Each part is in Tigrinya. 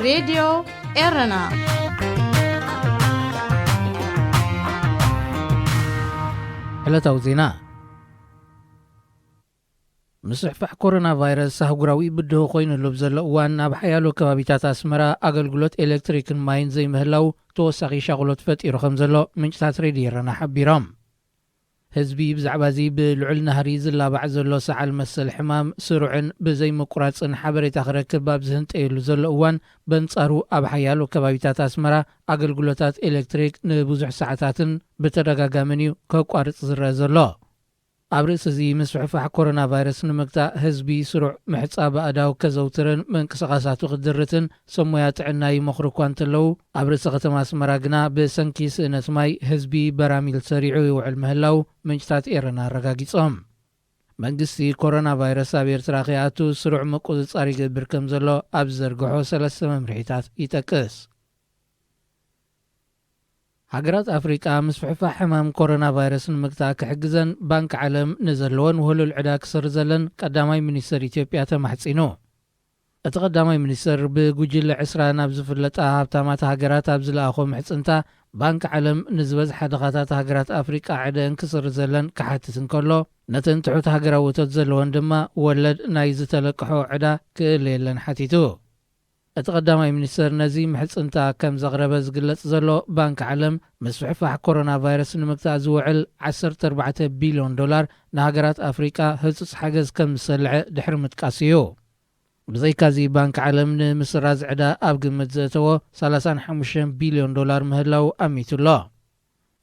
ሬድዮ ኤረና። ዕለታዊ ዜና። ምስሕፋሕ ኮሮና ቫይረስ ኣህጉራዊ ብድሆ ኮይኑሉ ኣብ ዘሎ እዋን፣ ኣብ ሓያሎ ከባቢታት ኣስመራ ኣገልግሎት ኤሌክትሪክን ማይን ዘይምህላው ተወሳኺ ሻቕሎት ፈጢሩ ከም ዘሎ ምንጭታት ሬድዮ ኤረና ሓቢሮም። ህዝቢ ብዛዕባ እዚ ብልዑል ናህሪ ዝላባዕ ዘሎ ሰዓል መሰል ሕማም ስሩዕን ብዘይምቁራጽን ሓበሬታ ክረክብ ኣብ ዝህንጠየሉ ዘሎ እዋን፣ በንጻሩ ኣብ ሓያሎ ከባቢታት ኣስመራ ኣገልግሎታት ኤሌክትሪክ ንብዙሕ ሰዓታትን ብተደጋጋምን እዩ ከቋርጽ ዝረአ ዘሎ። ኣብ ርእሲ እዚ ምስፍሕፋሕ ኮሮና ቫይረስ ንምግታእ ህዝቢ ስሩዕ ምሕጻብ ኣእዳው ከዘውትርን ምንቅስቓሳቱ ክድርትን ሰብ ሞያ ጥዕና ይመኽሩ እኳ እንተለዉ፣ ኣብ ርእሲ ከተማ ኣስመራ ግና ብሰንኪ ስእነት ማይ ህዝቢ በራሚል ሰሪዑ ይውዕል ምህላው ምንጭታት ኤረና ኣረጋጊጾም። መንግስቲ ኮሮና ቫይረስ ኣብ ኤርትራ ከይኣቱ ስሩዕ ምቁጽጻር ይገብር ከም ዘሎ ኣብ ዝዘርግሖ ሰለስተ መምርሒታት ይጠቅስ። ሃገራት ኣፍሪቃ ምስፍሕፋሕ ሕማም ኮሮና ቫይረስ ንምግታእ ክሕግዘን ባንክ ዓለም ንዘለወን ውህሉል ዕዳ ክሰርዘለን ቀዳማይ ሚኒስተር ኢትዮጵያ ተማሕጺኑ። እቲ ቀዳማይ ሚኒስተር ብጉጅለ ዕስራ ናብ ዝፍለጣ ሃብታማት ሃገራት ኣብ ዝለኣኾ ምሕጽንታ፣ ባንክ ዓለም ንዝበዝሓ ድኻታት ሃገራት ኣፍሪቃ ዕደአን ክስርዘለን ክሓትት እንከሎ፣ ነተን ትሑት ሃገራዊ እቶት ዘለወን ድማ ወለድ ናይ ዝተለቅሖ ዕዳ ክእለየለን ሓቲቱ። እቲ ቀዳማይ ሚኒስተር ነዚ ምሕጽንታ ከም ዘቕረበ ዝግለጽ ዘሎ ባንክ ዓለም፣ ምስፍሕፋሕ ኮሮና ቫይረስ ንምግታእ ዝውዕል ዓሰርተ ኣርባዕተ ቢልዮን ዶላር ንሃገራት ኣፍሪቃ ህጹጽ ሓገዝ ከም ዝሰልዐ ድሕሪ ምጥቃስ እዩ። ብዘይካዚ ባንክ ዓለም ንምስራዝ ዕዳ ኣብ ግምት ዘእተዎ ሰላሳን ሓሙሽተን ቢልዮን ዶላር ምህላው ኣሚቱ ኣሎ።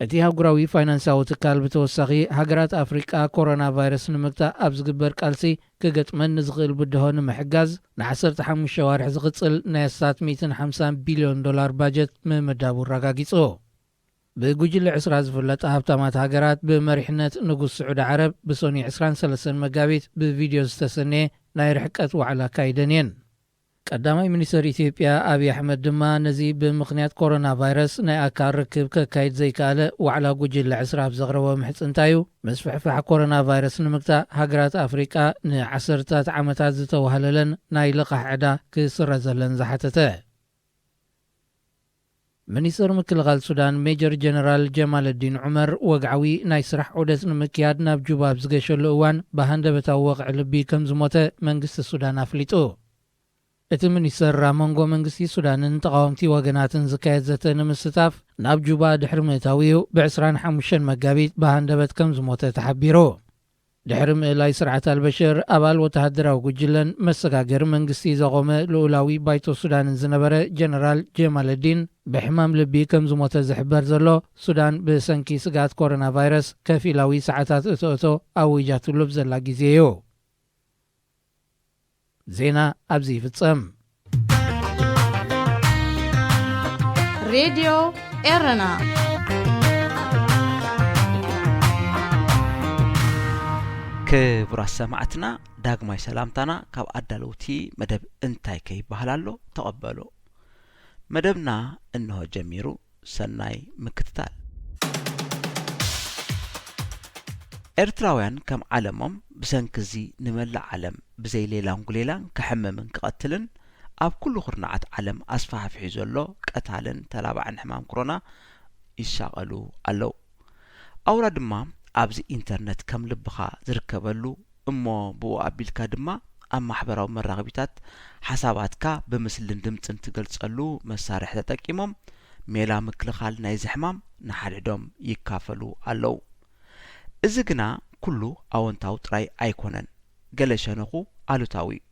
እቲ ኣህጉራዊ ፋይናንሳዊ ትካል ብተወሳኺ፣ ሃገራት ኣፍሪቃ ኮሮና ቫይረስ ንምግታእ ኣብ ዝግበር ቃልሲ ክገጥመን ንዝኽእል ብድሆ ንምሕጋዝ፣ ንዓሰርተ ሓሙሽተ ኣዋርሕ ዝቕጽል ናይ ኣስታት ሚእትን ሓምሳን ቢልዮን ዶላር ባጀት ምምዳቡ ኣረጋጊጹ። ብጉጅለ ዕስራ ዝፍለጣ ሃብታማት ሃገራት ብመሪሕነት ንጉስ ስዑዲ ዓረብ ብሰኑይ ዕስራን ሰለስተን መጋቢት ብቪድዮ ዝተሰነየ ናይ ርሕቀት ዋዕላ ኣካይደን እየን። ቀዳማይ ሚኒስተር ኢትዮጵያ ኣብይ ኣሕመድ ድማ ነዚ ብምኽንያት ኮሮና ቫይረስ ናይ ኣካል ርክብ ከካይድ ዘይከኣለ ዋዕላ ጉጅለ ዕስራ ኣብ ዘቕረቦ ምሕጽንታዩ፣ ምስፍሕፋሕ ኮሮና ቫይረስ ንምግታእ ሃገራት ኣፍሪቃ ንዓሰርታት ዓመታት ዝተዋህለለን ናይ ልቓሕ ዕዳ ክስረዘለን ዝሓተተ። ሚኒስተር ምክልኻል ሱዳን ሜጀር ጀነራል ጀማለዲን ዑመር፣ ወግዓዊ ናይ ስራሕ ዑደት ንምክያድ ናብ ጁባ ኣብ ዝገሸሉ እዋን ብሃንደበታዊ ወቕዒ ልቢ ከም ዝሞተ መንግስቲ ሱዳን ኣፍሊጡ። እቲ ሚኒስተር፣ ኣብ መንጎ መንግስቲ ሱዳንን ተቓወምቲ ወገናትን ዝካየድ ዘተ ንምስታፍ ናብ ጁባ ድሕሪ ምእታው እዩ ብዕስራን ሓሙሽተን መጋቢት ብሃንደበት ከም ዝሞተ ተሓቢሩ። ድሕሪ ምእላይ ስርዓት ኣልበሽር፣ ኣባል ወተሃደራዊ ጉጅለን መሰጋገሪ መንግስቲ ዘቖመ ልኡላዊ ባይቶ ሱዳንን ዝነበረ ጀነራል ጀማለዲን፣ ብሕማም ልቢ ከም ዝሞተ ዝሕበር ዘሎ፣ ሱዳን ብሰንኪ ስግኣት ኮሮና ቫይረስ ከፊላዊ ሰዓታት እቶ እቶ ኣዊጃትሉ ኣብ ዘላ ግዜ እዩ። ዜና ኣብዚ ይፍጸም። ሬድዮ ኤረና። ክቡራት ሰማዕትና፣ ዳግማይ ሰላምታና ካብ ኣዳለውቲ መደብ እንታይ ከይበሃል ኣሎ ተቐበሉ። መደብና እንሆ ጀሚሩ። ሰናይ ምክትታል። ኤርትራውያን ከም ዓለሞም ብሰንኪ እዚ ንመላእ ዓለም ብዘይ ሌላን ጉሌላን ክሕምምን ክቐትልን ኣብ ኩሉ ኩርናዓት ዓለም ኣስፋሕፊሑ ዘሎ ቀታልን ተላባዕን ሕማም ኮሮና ይሻቐሉ ኣለዉ። ኣውራ ድማ ኣብዚ ኢንተርነት ከም ልብኻ ዝርከበሉ እሞ ብኡ ኣቢልካ ድማ ኣብ ማሕበራዊ መራኸቢታት ሓሳባትካ ብምስልን ድምጽን ትገልጸሉ መሳርሒ ተጠቂሞም ሜላ ምክልኻል ናይዚ ሕማም ንሓድሕዶም ይካፈሉ ኣለዉ። እዚ ግና ኩሉ ኣወንታዊ ጥራይ ኣይኮነን። ገለ ሸነኹ ኣሉታዊ እዩ።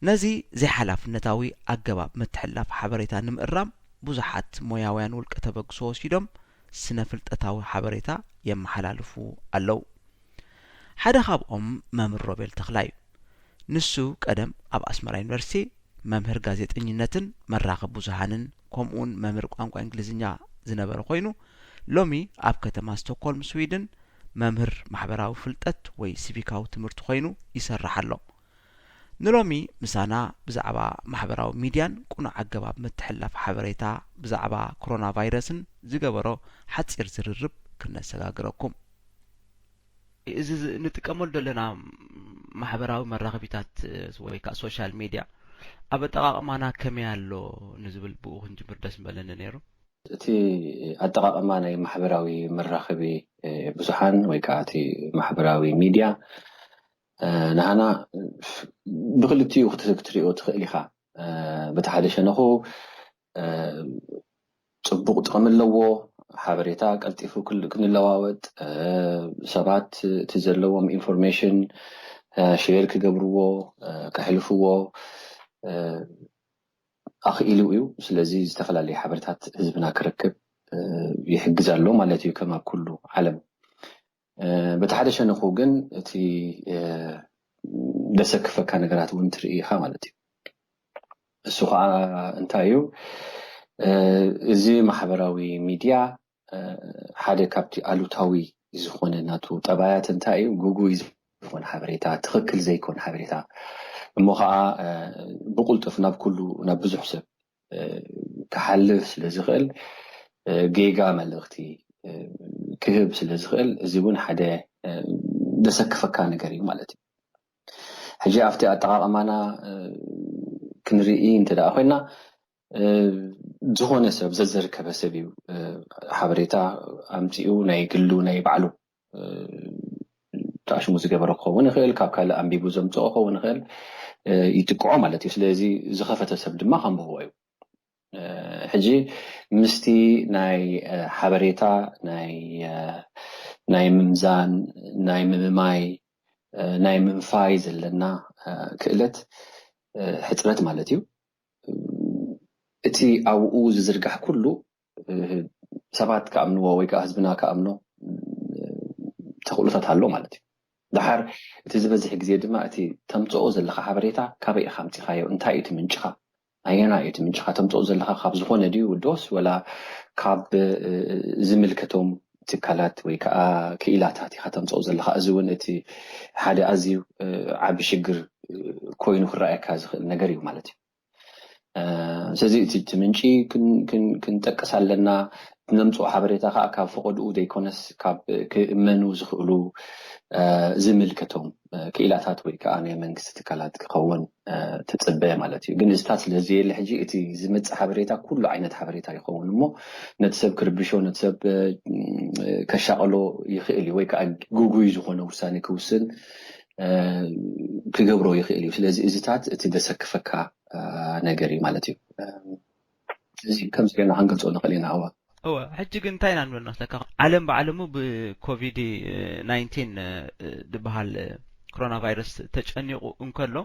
ነዚ ዘይሓላፍነታዊ ኣገባብ ምትሕልላፍ ሓበሬታ ንምእራም ብዙሓት ሞያውያን ውልቀ ተበግሶ ወሲዶም ስነ ፍልጠታዊ ሓበሬታ የመሓላልፉ ኣለዉ። ሓደ ካብኦም መምህር ሮቤል ተኽላይ እዩ። ንሱ ቀደም ኣብ ኣስመራ ዩኒቨርሲቲ መምህር ጋዜጠኝነትን መራኸቢ ብዙሃንን ከምኡውን መምህር ቋንቋ እንግሊዝኛ ዝነበረ ኮይኑ፣ ሎሚ ኣብ ከተማ ስቶክሆልም ስዊድን መምህር ማሕበራዊ ፍልጠት ወይ ሲቪካዊ ትምህርቲ ኮይኑ ይሰርሕ ኣሎ። ንሎሚ ምሳና ብዛዕባ ማሕበራዊ ሚድያን ቅኑዕ ኣገባብ ምትሕልላፍ ሓበሬታ ብዛዕባ ኮሮና ቫይረስን ዝገበሮ ሓጺር ዝርርብ ክነሰጋግረኩም። እዚ ዝ-፣ ንጥቀመሉ ዘለና ማሕበራዊ መራኸቢታት ወይ ከዓ ሶሻል ሚድያ ኣብ ኣጠቓቕማና ከመይ ኣሎ ንዝብል ብኡ ክንጅምር ደስ ምበለኒ ነይሩ። እቲ ኣጠቓቕማ ናይ ማሕበራዊ መራኸቢ ብዙሓን ወይ ከዓ እቲ ማሕበራዊ ሚድያ ንሃና ብክልቲኡ ክትሪኦ ትኽእል ኢኻ። በቲ ሓደ ሸነኹ ፅቡቕ ጥቕሚ ኣለዎ። ሓበሬታ ቀልጢፉ ክንለዋወጥ፣ ሰባት እቲ ዘለዎም ኢንፎርሜሽን ሼር ክገብርዎ፣ ከሕልፍዎ ኣኽኢሉ እዩ። ስለዚ ዝተፈላለዩ ሓበሬታት ህዝብና ክረክብ ይሕግዝ ኣሎ ማለት እዩ፣ ከም ኣብ ኩሉ ዓለም። በቲ ሓደ ሸነኹ ግን እቲ ደሰክፈካ ነገራት እውን ትርኢ ኢኻ ማለት እዩ። እሱ ከዓ እንታይ እዩ? እዚ ማሕበራዊ ሚድያ ሓደ ካብቲ ኣሉታዊ ዝኾነ ናቱ ጠባያት እንታይ እዩ? ግጉይ ዝኾነ ሓበሬታ፣ ትኽክል ዘይኮነ ሓበሬታ፣ እሞ ከዓ ብቁልጡፍ ናብ ኩሉ፣ ናብ ብዙሕ ሰብ ክሓልፍ ስለ ዝኽእል፣ ጌጋ መልእኽቲ ክህብ ስለ ዝኽእል፣ እዚ እውን ሓደ ደሰክፈካ ነገር እዩ ማለት እዩ። ሕጂ ኣብቲ ኣጠቓቕማና ክንርኢ እንተ ደኣ ኮይና፣ ዝኾነ ሰብ፣ ዘዘርከበ ሰብ እዩ ሓበሬታ ኣምፂኡ፣ ናይ ግሉ፣ ናይ ባዕሉ ተኣሽሙ ዝገበረ ክኸውን ይኽእል፣ ካብ ካልእ ኣንቢቡ ዘምፅኦ ክኸውን ይኽእል፣ ይጥቅዖ ማለት እዩ። ስለዚ ዝኸፈተ ሰብ ድማ ከንብቦ እዩ። ሕጂ ምስቲ ናይ ሓበሬታ ናይ ምምዛን፣ ናይ ምምማይ፣ ናይ ምንፋይ ዘለና ክእለት ሕፅረት ማለት እዩ። እቲ ኣብኡ ዝዝርጋሕ ኩሉ ሰባት ክኣምንዎ ወይ ከዓ ህዝብና ክኣምኖ ተኽእሎታት ኣሎ ማለት እዩ። ደሓር እቲ ዝበዝሕ ግዜ ድማ እቲ ተምፅኦ ዘለካ ሓበሬታ ካበይ ኢኻ ኣምፂኻዮ፣ እንታይ እዩ እቲ ምንጭኻ፣ ኣየና እዩ እቲ ምንጭኻ፣ ተምፅኦ ዘለካ ካብ ዝኾነ ድዩ ዶስ ወላ ካብ ዝምልከቶም ትካላት ወይ ከዓ ክኢላታት ኢኻ ተምፅኦ ዘለካ። እዚ እውን እቲ ሓደ ኣዝዩ ዓቢ ሽግር ኮይኑ ክረኣየካ ዝኽእል ነገር እዩ ማለት እዩ። ስለዚ እቲ ምንጪ ክንጠቅስ ኣለና። ነምፅኦ ሓበሬታ ከዓ ካብ ፈቐድኡ ዘይኮነስ ካብ ክእመኑ ዝኽእሉ ዝምልከቶም ክኢላታት ወይ ከዓ ናይ መንግስቲ ትካላት ክኸውን ትፅበ ማለት እዩ። ግን እዚታት ስለዘየለ ሕጂ እቲ ዝመፅእ ሓበሬታ ኩሉ ዓይነት ሓበሬታ ይኸውን እሞ ነቲ ሰብ ክርብሾ፣ ነቲ ሰብ ከሻቐሎ ይኽእል እዩ ወይ ከዓ ግጉይ ዝኾነ ውሳኔ ክውስን ክገብሮ ይኽእል እዩ። ስለዚ እዚታት እቲ ዘሰክፈካ ነገር እዩ ማለት እዩ። እዚ ከምዚ ጌርና ክንገልፆ ንኽእል ኢና። እዋ እወ፣ ሕጂ ግን እንታይ ኢና ንብል መስለካ? ዓለም ብዓለሙ ብኮቪድ ናይንቲን ዝበሃል ኮሮና ቫይረስ ተጨኒቑ እንከሎ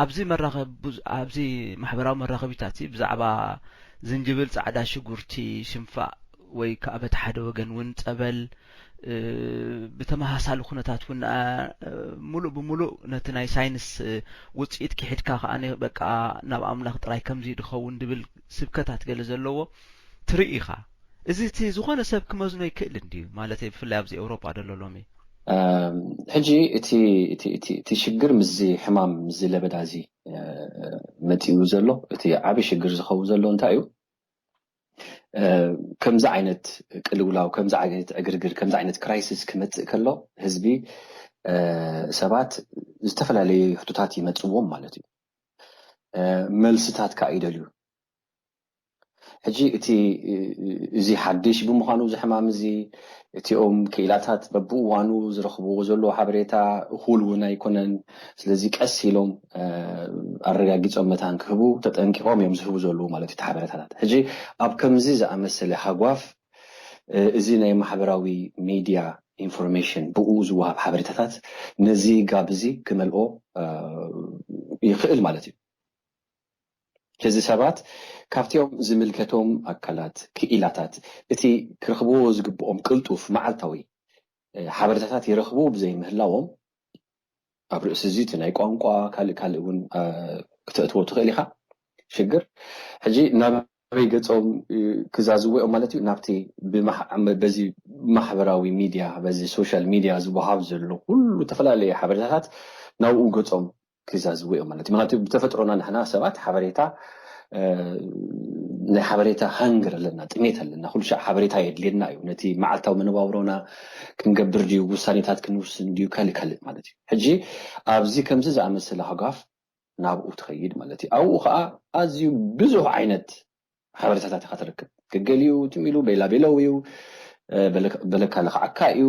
ኣብዚ መራኸቢ ብዙ- ኣብዚ ማሕበራዊ መራኸቢታት ብዛዕባ ዝንጅብል፣ ፃዕዳ ሽጉርቲ፣ ሽንፋእ ወይ ከዓ በቲ ሓደ ወገን እውን ፀበል ብተመሳሳሊ ኩነታት እውን ሙሉእ ብሙሉእ ነቲ ናይ ሳይንስ ውፅኢት ክሒድካ ከዓ በቃ ናብ ኣምላኽ ጥራይ ከምዚ ድኸውን ድብል ስብከታት ገለ ዘለዎ ትርኢ ኢኻ። እዚ እቲ ዝኾነ ሰብ ክመዝኖ ይክእል እንድዩ ማለት ብፍላይ ኣብዚ ኤውሮጳ ደሎ ሎሚ ሕጂ እቲ ሽግር ምስዚ ሕማም ምስዚ ለበዳ እዚ መፂኡ ዘሎ እቲ ዓብዪ ሽግር ዝኸውን ዘሎ እንታይ እዩ? ከምዚ ዓይነት ቅልውላው፣ ከምዚ ዓይነት ዕግርግር፣ ከምዚ ዓይነት ክራይሲስ ክመፅእ ከሎ ህዝቢ ሰባት ዝተፈላለዩ ሕቶታት ይመፅዎም ማለት እዩ። መልስታት ከዓ ይደልዩ። ሕጂ እቲ እዚ ሓድሽ ብምዃኑ እዚ ሕማም እዚ እቲኦም ክኢላታት በብእዋኑ ዝረኽብዎ ዘለዉ ሓበሬታ እኹል እውን ኣይኮነን። ስለዚ ቀስ ኢሎም ኣረጋጊፆም መታን ክህቡ ተጠንቂቖም እዮም ዝህቡ ዘለዉ ማለት እዩ። እቲ ሓበሬታታት ሕጂ ኣብ ከምዚ ዝኣመሰለ ሃጓፍ እዚ ናይ ማሕበራዊ ሚድያ ኢንፎርሜሽን ብኡ ዝወሃብ ሓበሬታታት ነዚ ጋብ እዚ ክመልኦ ይኽእል ማለት እዩ። ሕዚ ሰባት ካብቲኦም ዝምልከቶም ኣካላት ክኢላታት እቲ ክረኽብዎ ዝግብኦም ቅልጡፍ መዓልታዊ ሓበሬታታት ይረኽቡ ብዘይምህላዎም ኣብ ርእሲ እዚ እቲ ናይ ቋንቋ ካልእ ካልእ እውን ክተእትዎ ትኽእል ኢኻ ሽግር። ሕጂ ናበይ ገፆም ክዛዝዎ እዮም ማለት እዩ? ናብቲ በዚ ማሕበራዊ ሚድያ በዚ ሶሻል ሚድያ ዝወሃብ ዘሎ ኩሉ ዝተፈላለዩ ሓበሬታታት ናብኡ ገፆም ክዛዝዎ እዮም ማለት እዩ። ምክንያቱ ብተፈጥሮና ንሕና ሰባት ሓበሬታ ናይ ሓበሬታ ሃንግር ኣለና፣ ጥሜት ኣለና። ኩሉ ሻዕ ሓበሬታ የድልየና እዩ። ነቲ መዓልታዊ መነባብሮና ክንገብር ድዩ፣ ውሳኔታት ክንውስን ድዩ፣ ካልእ ካልእ ማለት እዩ። ሕጂ ኣብዚ ከምዚ ዝኣመሰለ ሃጓፍ ናብኡ ትኸይድ ማለት እዩ። ኣብኡ ከዓ ኣዝዩ ብዙሕ ዓይነት ሓበሬታታት ኢኻ ትረክብ። ገገሊኡ ትም ኢሉ ቤላ ቤለው እዩ፣ በለካ ለኽዓካ እዩ።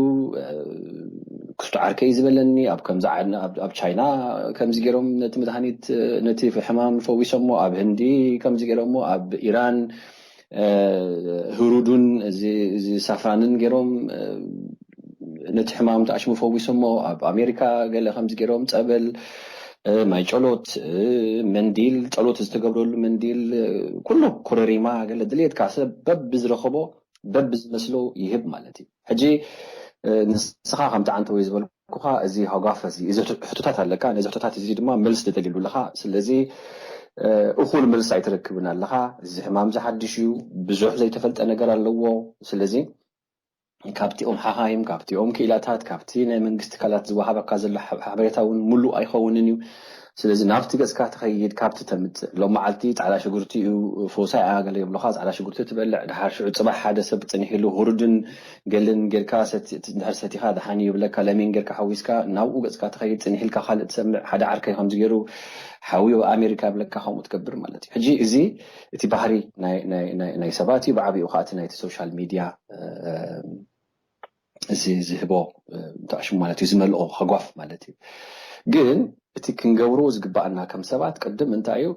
ክስቱ ዓርከይ ዝበለኒ ኣብ ከምዚ ኣብ ቻይና ከምዚ ገይሮም ነቲ መድሃኒት ነቲ ሕማም ፈዊሶሞ፣ ኣብ ህንዲ ከምዚ ገይሮሞ፣ ኣብ ኢራን ህሩዱን እዚ ሳፍራንን ገይሮም ነቲ ሕማም ተኣሽሙ ፈዊሶሞ፣ ኣብ ኣሜሪካ ገለ ከምዚ ገይሮም ጸበል ማይ ጨሎት መንዲል ጸሎት ዝተገብረሉ መንዲል ኩሉ ኮረሪማ ገለ ድሌትካ ሰብ በብ ዝረኸቦ በብ ዝመስሎ ይህብ ማለት እዩ። ሕጂ ንስኻ ከምቲ ዓንተወይ ዝበልኩኻ እዚ ሃጓፍ እዚ እዚ ሕቶታት ኣለካ። ነዚ ሕቶታት እዚ ድማ መልስ ተደልየሉ ኣለኻ። ስለዚ እኹል መልስ ኣይትረክብን ኣለኻ። እዚ ሕማም እዚ ሓድሽ እዩ፣ ብዙሕ ዘይተፈልጠ ነገር ኣለዎ። ስለዚ ካብቲኦም ሓኻይም፣ ካብቲኦም ክኢላታት፣ ካብቲ ናይ መንግስቲ ትካላት ዝወሃበካ ዘሎ ሓበሬታ እውን ምሉእ ኣይኸውንን እዩ። ስለዚ ናብቲ ገጽካ ትኸይድ፣ ካብቲ ተምጽእ። ሎም መዓልቲ ጻዕዳ ሽጉርቲ እዩ ፈውሳ እያ ገለ ይብሉኻ፣ ጻዕዳ ሽጉርቲ ትበልዕ። ድሓር ሽዑ ጽባሕ ሓደ ሰብ ጽኒሕሉ ህሩድን ገልን ጌርካ ድሕር ሰቲኻ ደሓን እዩ ይብለካ። ለሚን ጌርካ ሓዊስካ ናብኡ ገጽካ ትኸይድ፣ ጽኒሕ ኢልካ ካልእ ትሰምዕ። ሓደ ዓርከይ ከምዚ ገይሩ ሓዊ ኣብ ኣሜሪካ ይብለካ፣ ከምኡ ትገብር ማለት እዩ። ሕጂ እዚ እቲ ባህሪ ናይ ሰባት እዩ፣ ብዓቢኡ ከዓ እቲ ናይቲ ሶሻል ሚድያ እዚ ዝህቦ ተኣሽሙ ማለት እዩ፣ ዝመልኦ ሃጓፍ ማለት እዩ። ግን እቲ ክንገብሮ ዝግባኣና ከም ሰባት ቅድም እንታይ እዩ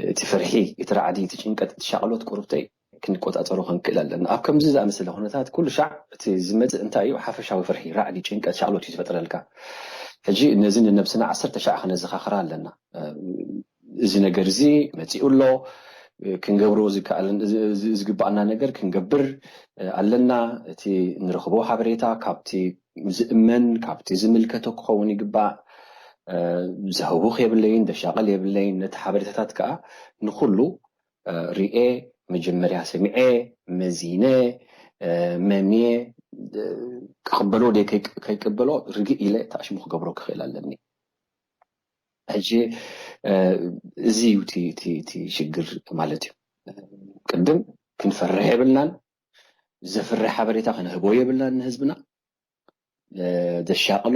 እቲ ፍርሒ፣ እቲ ራዕዲ፣ እቲ ጭንቀት፣ እቲ ሻቕሎት ቁርብተይ ክንቆጻጸሮ ክንክእል ኣለና። ኣብ ከምዚ ዝኣመሰለ ኩነታት ኩሉ ሻዕ እቲ ዝመጽእ እንታይ እዩ? ሓፈሻዊ ፍርሒ፣ ራዕዲ፣ ጭንቀት፣ ሻቕሎት እዩ ዝፈጥረልካ። ሕጂ ነዚ ንነብስና ዓሰርተ ሻዕ ክነዘኻኽራ ኣለና። እዚ ነገር እዚ መጺኡ ኣሎ፣ ክንገብሮ ዝግባኣና ነገር ክንገብር ኣለና። እቲ ንረኽቦ ሓበሬታ ካብቲ ዝእመን ካብቲ ዝምልከቶ ክኸውን ይግባእ። ዘህውኽ የብለይን፣ ዘሻቕል የብለይን። ነቲ ሓበሬታታት ከዓ ንኹሉ ርኤ፣ መጀመርያ ሰሚዐ፣ መዚነ፣ መምየ ክቕበሎ ደ ከይቅበሎ ርግእ ኢለ ተኣሽሙ ክገብሮ ክኽእል ኣለኒ። ሕጂ እዚ እዩ እቲ ሽግር ማለት እዩ። ቅድም ክንፈርሕ የብልናን፣ ዘፍርሕ ሓበሬታ ክንህቦ የብልናን ንህዝብና። ዘሻቕሎ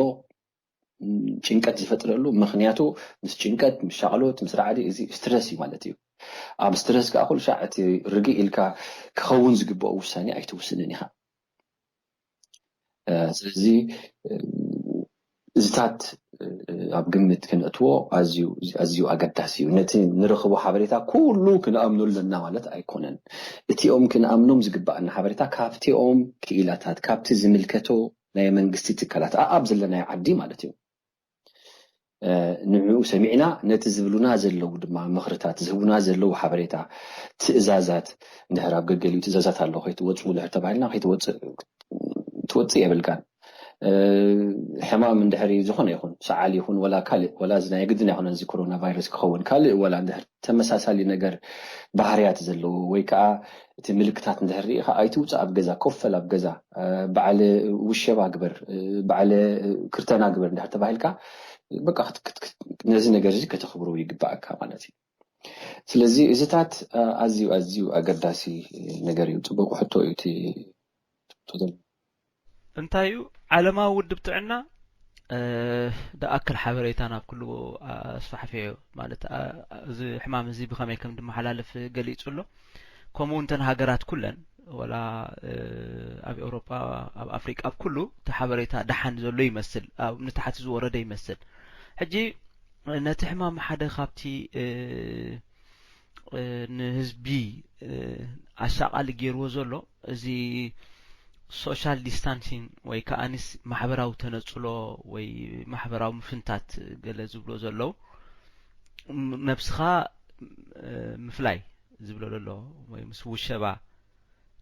ጭንቀት ዝፈጥረሉ፣ ምክንያቱ ምስ ጭንቀት፣ ምስ ሻቕሎት፣ ምስ ራዕዲ እዚ ስትረስ እዩ ማለት እዩ። ኣብ ስትረስ ከዓ ኩሉ ሻዕ እቲ ርግእ ኢልካ ክኸውን ዝግብኦ ውሳኔ ኣይትውስንን ኢኻ። ስለዚ እዚታት ኣብ ግምት ክነእትዎ ኣዝዩ ኣገዳሲ እዩ። ነቲ ንረኽቦ ሓበሬታ ኩሉ ክንኣምኖ ኣለና ማለት ኣይኮነን። እቲኦም ክንኣምኖም ዝግባኣና ሓበሬታ ካብቲኦም ክኢላታት፣ ካብቲ ዝምልከቶ ናይ መንግስቲ ትካላት ኣኣብ ዘለናዮ ዓዲ ማለት እዩ ንዕኡ ሰሚዕና ነቲ ዝብሉና ዘለዉ ድማ ምኽርታት ዝህቡና ዘለዉ ሓበሬታ ትእዛዛት እንድሕር ኣብ ገገሊኡ ትእዛዛት ኣሎ ከይትወፅኡ እንድሕር ተባሂልና ከይትወፅእ ትወፅእ የብልካን። ሕማም እንድሕር ዝኾነ ይኹን ሰዓል ይኹን ወላ ካልእ ወላ እዚ ናይ ግድን ኣይኮነን እዚ ኮሮና ቫይረስ ክኸውን ካልእ ወላ እንድሕር ተመሳሳሊ ነገር ባህርያት ዘለዎ ወይ ከዓ እቲ ምልክታት እንድሕር ርኢኻ ኣይትውፅእ ኣብ ገዛ ኮፈል ኣብ ገዛ በዓል ውሸባ ግበር በዓል ክርተና ግበር እንድሕር ተባሂልካ በቃ ነዚ ነገር እዚ ከተኽብሮ ይግባኣካ ማለት እዩ። ስለዚ እዚታት ኣዝዩ ኣዝዩ ኣገዳሲ ነገር እዩ። ፅቡቅ ሕቶ እዩ እቲ እንታይ እዩ ዓለማዊ ውድብ ጥዕና ደኣክል ሓበሬታ ናብ ኩሉ ኣስፋሕፈዮ ማለት እዚ ሕማም እዚ ብኸመይ ከም ዝመሓላለፍ ገሊጹ ኣሎ። ከምኡ እንተን ሃገራት ኩለን ወላ ኣብ ኤውሮጳ ኣብ ኣፍሪቃ ኣብ ኩሉ እቲ ሓበሬታ ደሓን ዘሎ ይመስል ኣብ ንታሕቲ ዝወረደ ይመስል። ሕጂ ነቲ ሕማም ሓደ ካብቲ ንህዝቢ ኣሻቓሊ ገይርዎ ዘሎ እዚ social distancing ወይ ከኣንስ ማሕበራዊ ተነፅሎ ወይ ማሕበራዊ ምፍንታት ገለ ዝብሎ ዘለዉ ነብስኻ ምፍላይ ዝብሎ ዘሎ ወይ ምስ ውሸባ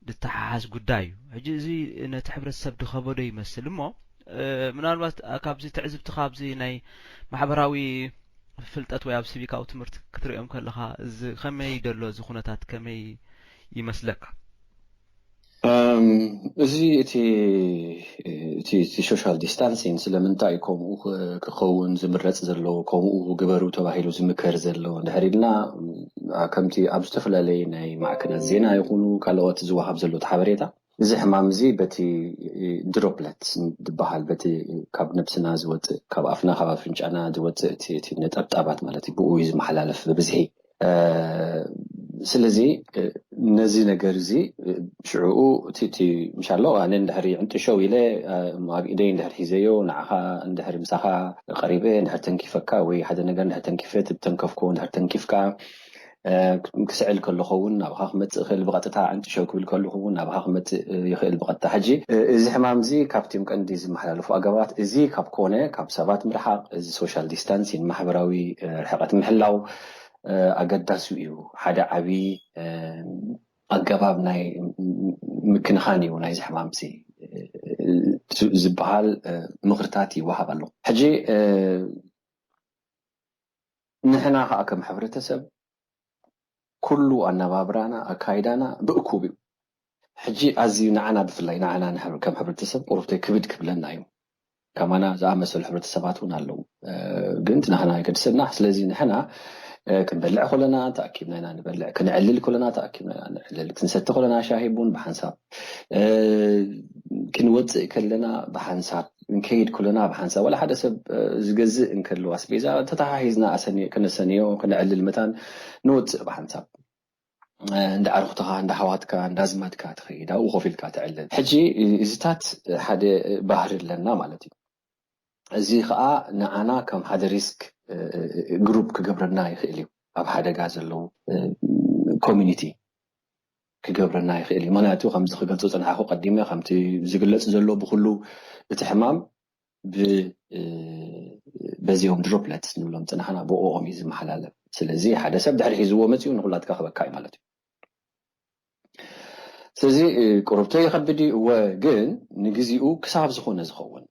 ዝተሓሓዝ ጉዳይ እዩ። ሕጂ እዚ ነቲ ሕብረተሰብ ድኸበዶ ይመስል እሞ ምናልባት ካብዚ ትዕዝብትኻ ኣብዚ ናይ ማሕበራዊ ፍልጠት ወይ ኣብ ሲቪካዊ ትምህርቲ ክትሪኦም ከለኻ እዚ ከመይ ደሎ እዚ ኩነታት ከመይ ይመስለካ? እም፣ እዚ እቲ እቲ እቲ ሶሻል ዲስታንሲንግ ስለምንታይ ከምኡ ክ- ክኸውን ዝምረጽ ዘሎ፣ ከምኡ ግበሩ ተባሂሉ ዝምከር ዘሎ እንድሕር ኢልና፣ ም፣ ከምቲ ኣብ ዝተፈላለዩ ናይ ማዕከናት ዜና ይኹኑ ካልኦት ዝወሃብ ዘሎ እቲ ሓበሬታ፣ እዚ ሕማም እዚ በቲ ድሮፕለት ዝበሃል፣ በቲ ካብ ነብስና ዝወፅእ፣ ካብ ኣፍና ካብ ኣፍንጫና ዝወፅእ እቲ እቲ ነጠብጣባት ማለት እዩ፣ ብኡ እዩ ዝመሓላለፍ ብብዝሒ። ስለዚ ነዚ ነገር እዚ ሽዑኡ እቲ እቲ ምሻሎ ኣነ እንድሕሪ ዕንጥሸው ኢለ ኣብ ኢደይ እንድሕር ሒዘዮ ንዓኻ እንድሕር ምሳኻ ቀሪበ እንድሕር ተንኪፈካ ወይ ሓደ ነገር እንድሕር ተንኪፈ እቲ ተንከፍኮ እንድሕር ተንኪፍካ ክስዕል ከለኹ እውን ናብኻ ክመፅእ ይኽእል ብቐጥታ ዕንጥሸው ክብል ከለኹ እውን ናብኻ ክመፅእ ይኽእል ብቐጥታ ሕጂ እዚ ሕማም እዚ ካብቲም ቀንዲ ዝመሓላለፉ ኣገባባት እዚ ካብ ኮነ ካብ ሰባት ምርሓቕ እዚ ሶሻል ዲስታንሲን ማሕበራዊ ርሕቐት ምሕላው ኣገዳሲ እዩ ሓደ ዓብዪ ኣገባብ ናይ ምክንኻን እዩ ናይዚ ሕማም እዚ ዝበሃል ምኽርታት ይወሃብ ኣሎ ሕጂ ንሕና ከዓ ከም ሕብረተሰብ ኩሉ ኣነባብራና ኣካይዳና ብእኩብ እዩ ሕጂ ኣዝዩ ንዓና ብፍላይ ንዓና ከም ሕብረተሰብ ቁሩብተይ ክብድ ክብለና እዩ ከማና ዝኣመሰሉ ሕብረተሰባት እውን ኣለዉ ግን ናህና ይገድሰና ስለዚ ንሕና ክንበልዕ ኮለና ተኣኪብና ኢና ንበልዕ ክንዕልል ኮለና ተኣኪብና ኢና ንዕልል ክንሰቲ ኮለና ሻሂ ቡን ብሓንሳብ ክንወፅእ ከለና ብሓንሳብ ክንከይድ ከለና ብሓንሳብ ዋላ ሓደ ሰብ ዝገዝእ እንከሎ ኣስቤዛ ተተሓሒዝና ከነሰንዮ ክንዕልል መታን ንወፅእ ብሓንሳብ እንዳ ዓርኩትኻ እንዳ ሓዋትካ እንዳ ዝማድካ ትኸይድ ኣብኡ ኮፍ ኢልካ ትዕልል ሕጂ እዚታት ሓደ ባህሪ ኣለና ማለት እዩ እዚ ከዓ ንዓና ከም ሓደ ሪስክ ግሩፕ ክገብረና ይኽእል እዩ ኣብ ሓደጋ ዘለዉ ኮሚኒቲ ክገብረና ይኽእል እዩ ምክንያቱ ከምዚ ክገልፆ ፅንሓኹ ቀዲመ ከምቲ ዝግለፅ ዘሎ ብኩሉ እቲ ሕማም በዚኦም ድሮፕለትስ ንብሎም ፅናሕና ብኦኦም እዩ ዝመሓላለፍ ስለዚ ሓደ ሰብ ድሕሪ ሒዝዎ መፅኡ ንኩላትካ ክበካ እዩ ማለት እዩ ስለዚ ቁርብቶ ይኸብድ እዩ እወ ግን ንግዚኡ ክሳብ ዝኾነ ዝኸውን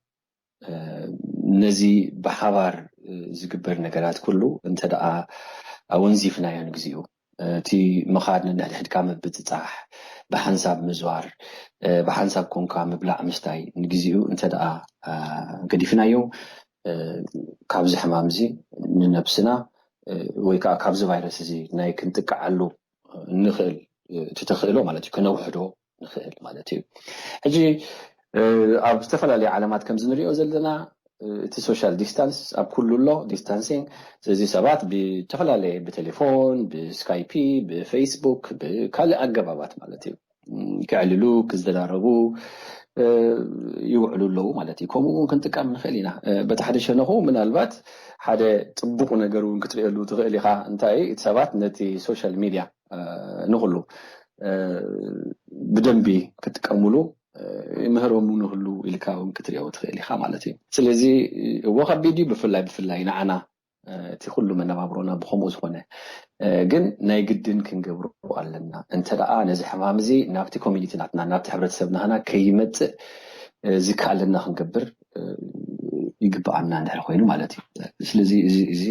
ነዚ ብሓባር ዝግበር ነገራት ኩሉ እንተ ደኣ ኣወንዚፍናዮ ንግዚኡ እቲ ምኻድ ነንሕድሕድካ ምብፅፃሕ ብሓንሳብ ምዝዋር ብሓንሳብ ኮንካ ምብላዕ ምስታይ ንግዚኡ እንተ ደኣ ገዲፍናዮ ካብዚ ሕማም እዚ ንነብስና ወይ ከዓ ካብዚ ቫይረስ እዚ ናይ ክንጥቅዓሉ ንኽእል እቲ ተኽእሎ ማለት እዩ ክነውሕዶ ንኽእል ማለት እዩ ሕጂ ኣብ ዝተፈላለዩ ዓለማት ከምዚ ንሪኦ ዘለና እቲ ሶሻል ዲስታንስ ኣብ ኩሉ ኣሎ ዲስታንሲንግ ስለዚ ሰባት ብተፈላለየ ብቴሌፎን ብስካይፒ ብፌስቡክ ብካልእ ኣገባባት ማለት እዩ ክዕልሉ ክዝደራረቡ ይውዕሉ ኣለዉ ማለት እዩ ከምኡ እውን ክንጥቀም ንኽእል ኢና በቲ ሓደ ሸነኹ ምናልባት ሓደ ፅቡቕ ነገር እውን ክትርእየሉ ትኽእል ኢኻ እንታይ እቲ ሰባት ነቲ ሶሻል ሚድያ ንኹሉ ብደንቢ ክጥቀሙሉ ምህሮም ንክሉ ኢልካ እውን ክትሪኦ ትኽእል ኢኻ ማለት እዩ ስለዚ እዎ ከቢድ እዩ ብፍላይ ብፍላይ ንዓና እቲ ኩሉ መነባብሮና ብከምኡ ዝኾነ ግን ናይ ግድን ክንገብሮ ኣለና እንተ ደኣ ነዚ ሕማም እዚ ናብቲ ኮሚኒቲ ናትና ናብቲ ሕብረተሰብ ናህና ከይመፅእ ዝከኣለና ክንገብር ይግበኣና እንድሕር ኮይኑ ማለት እዩ ስለዚ እዚ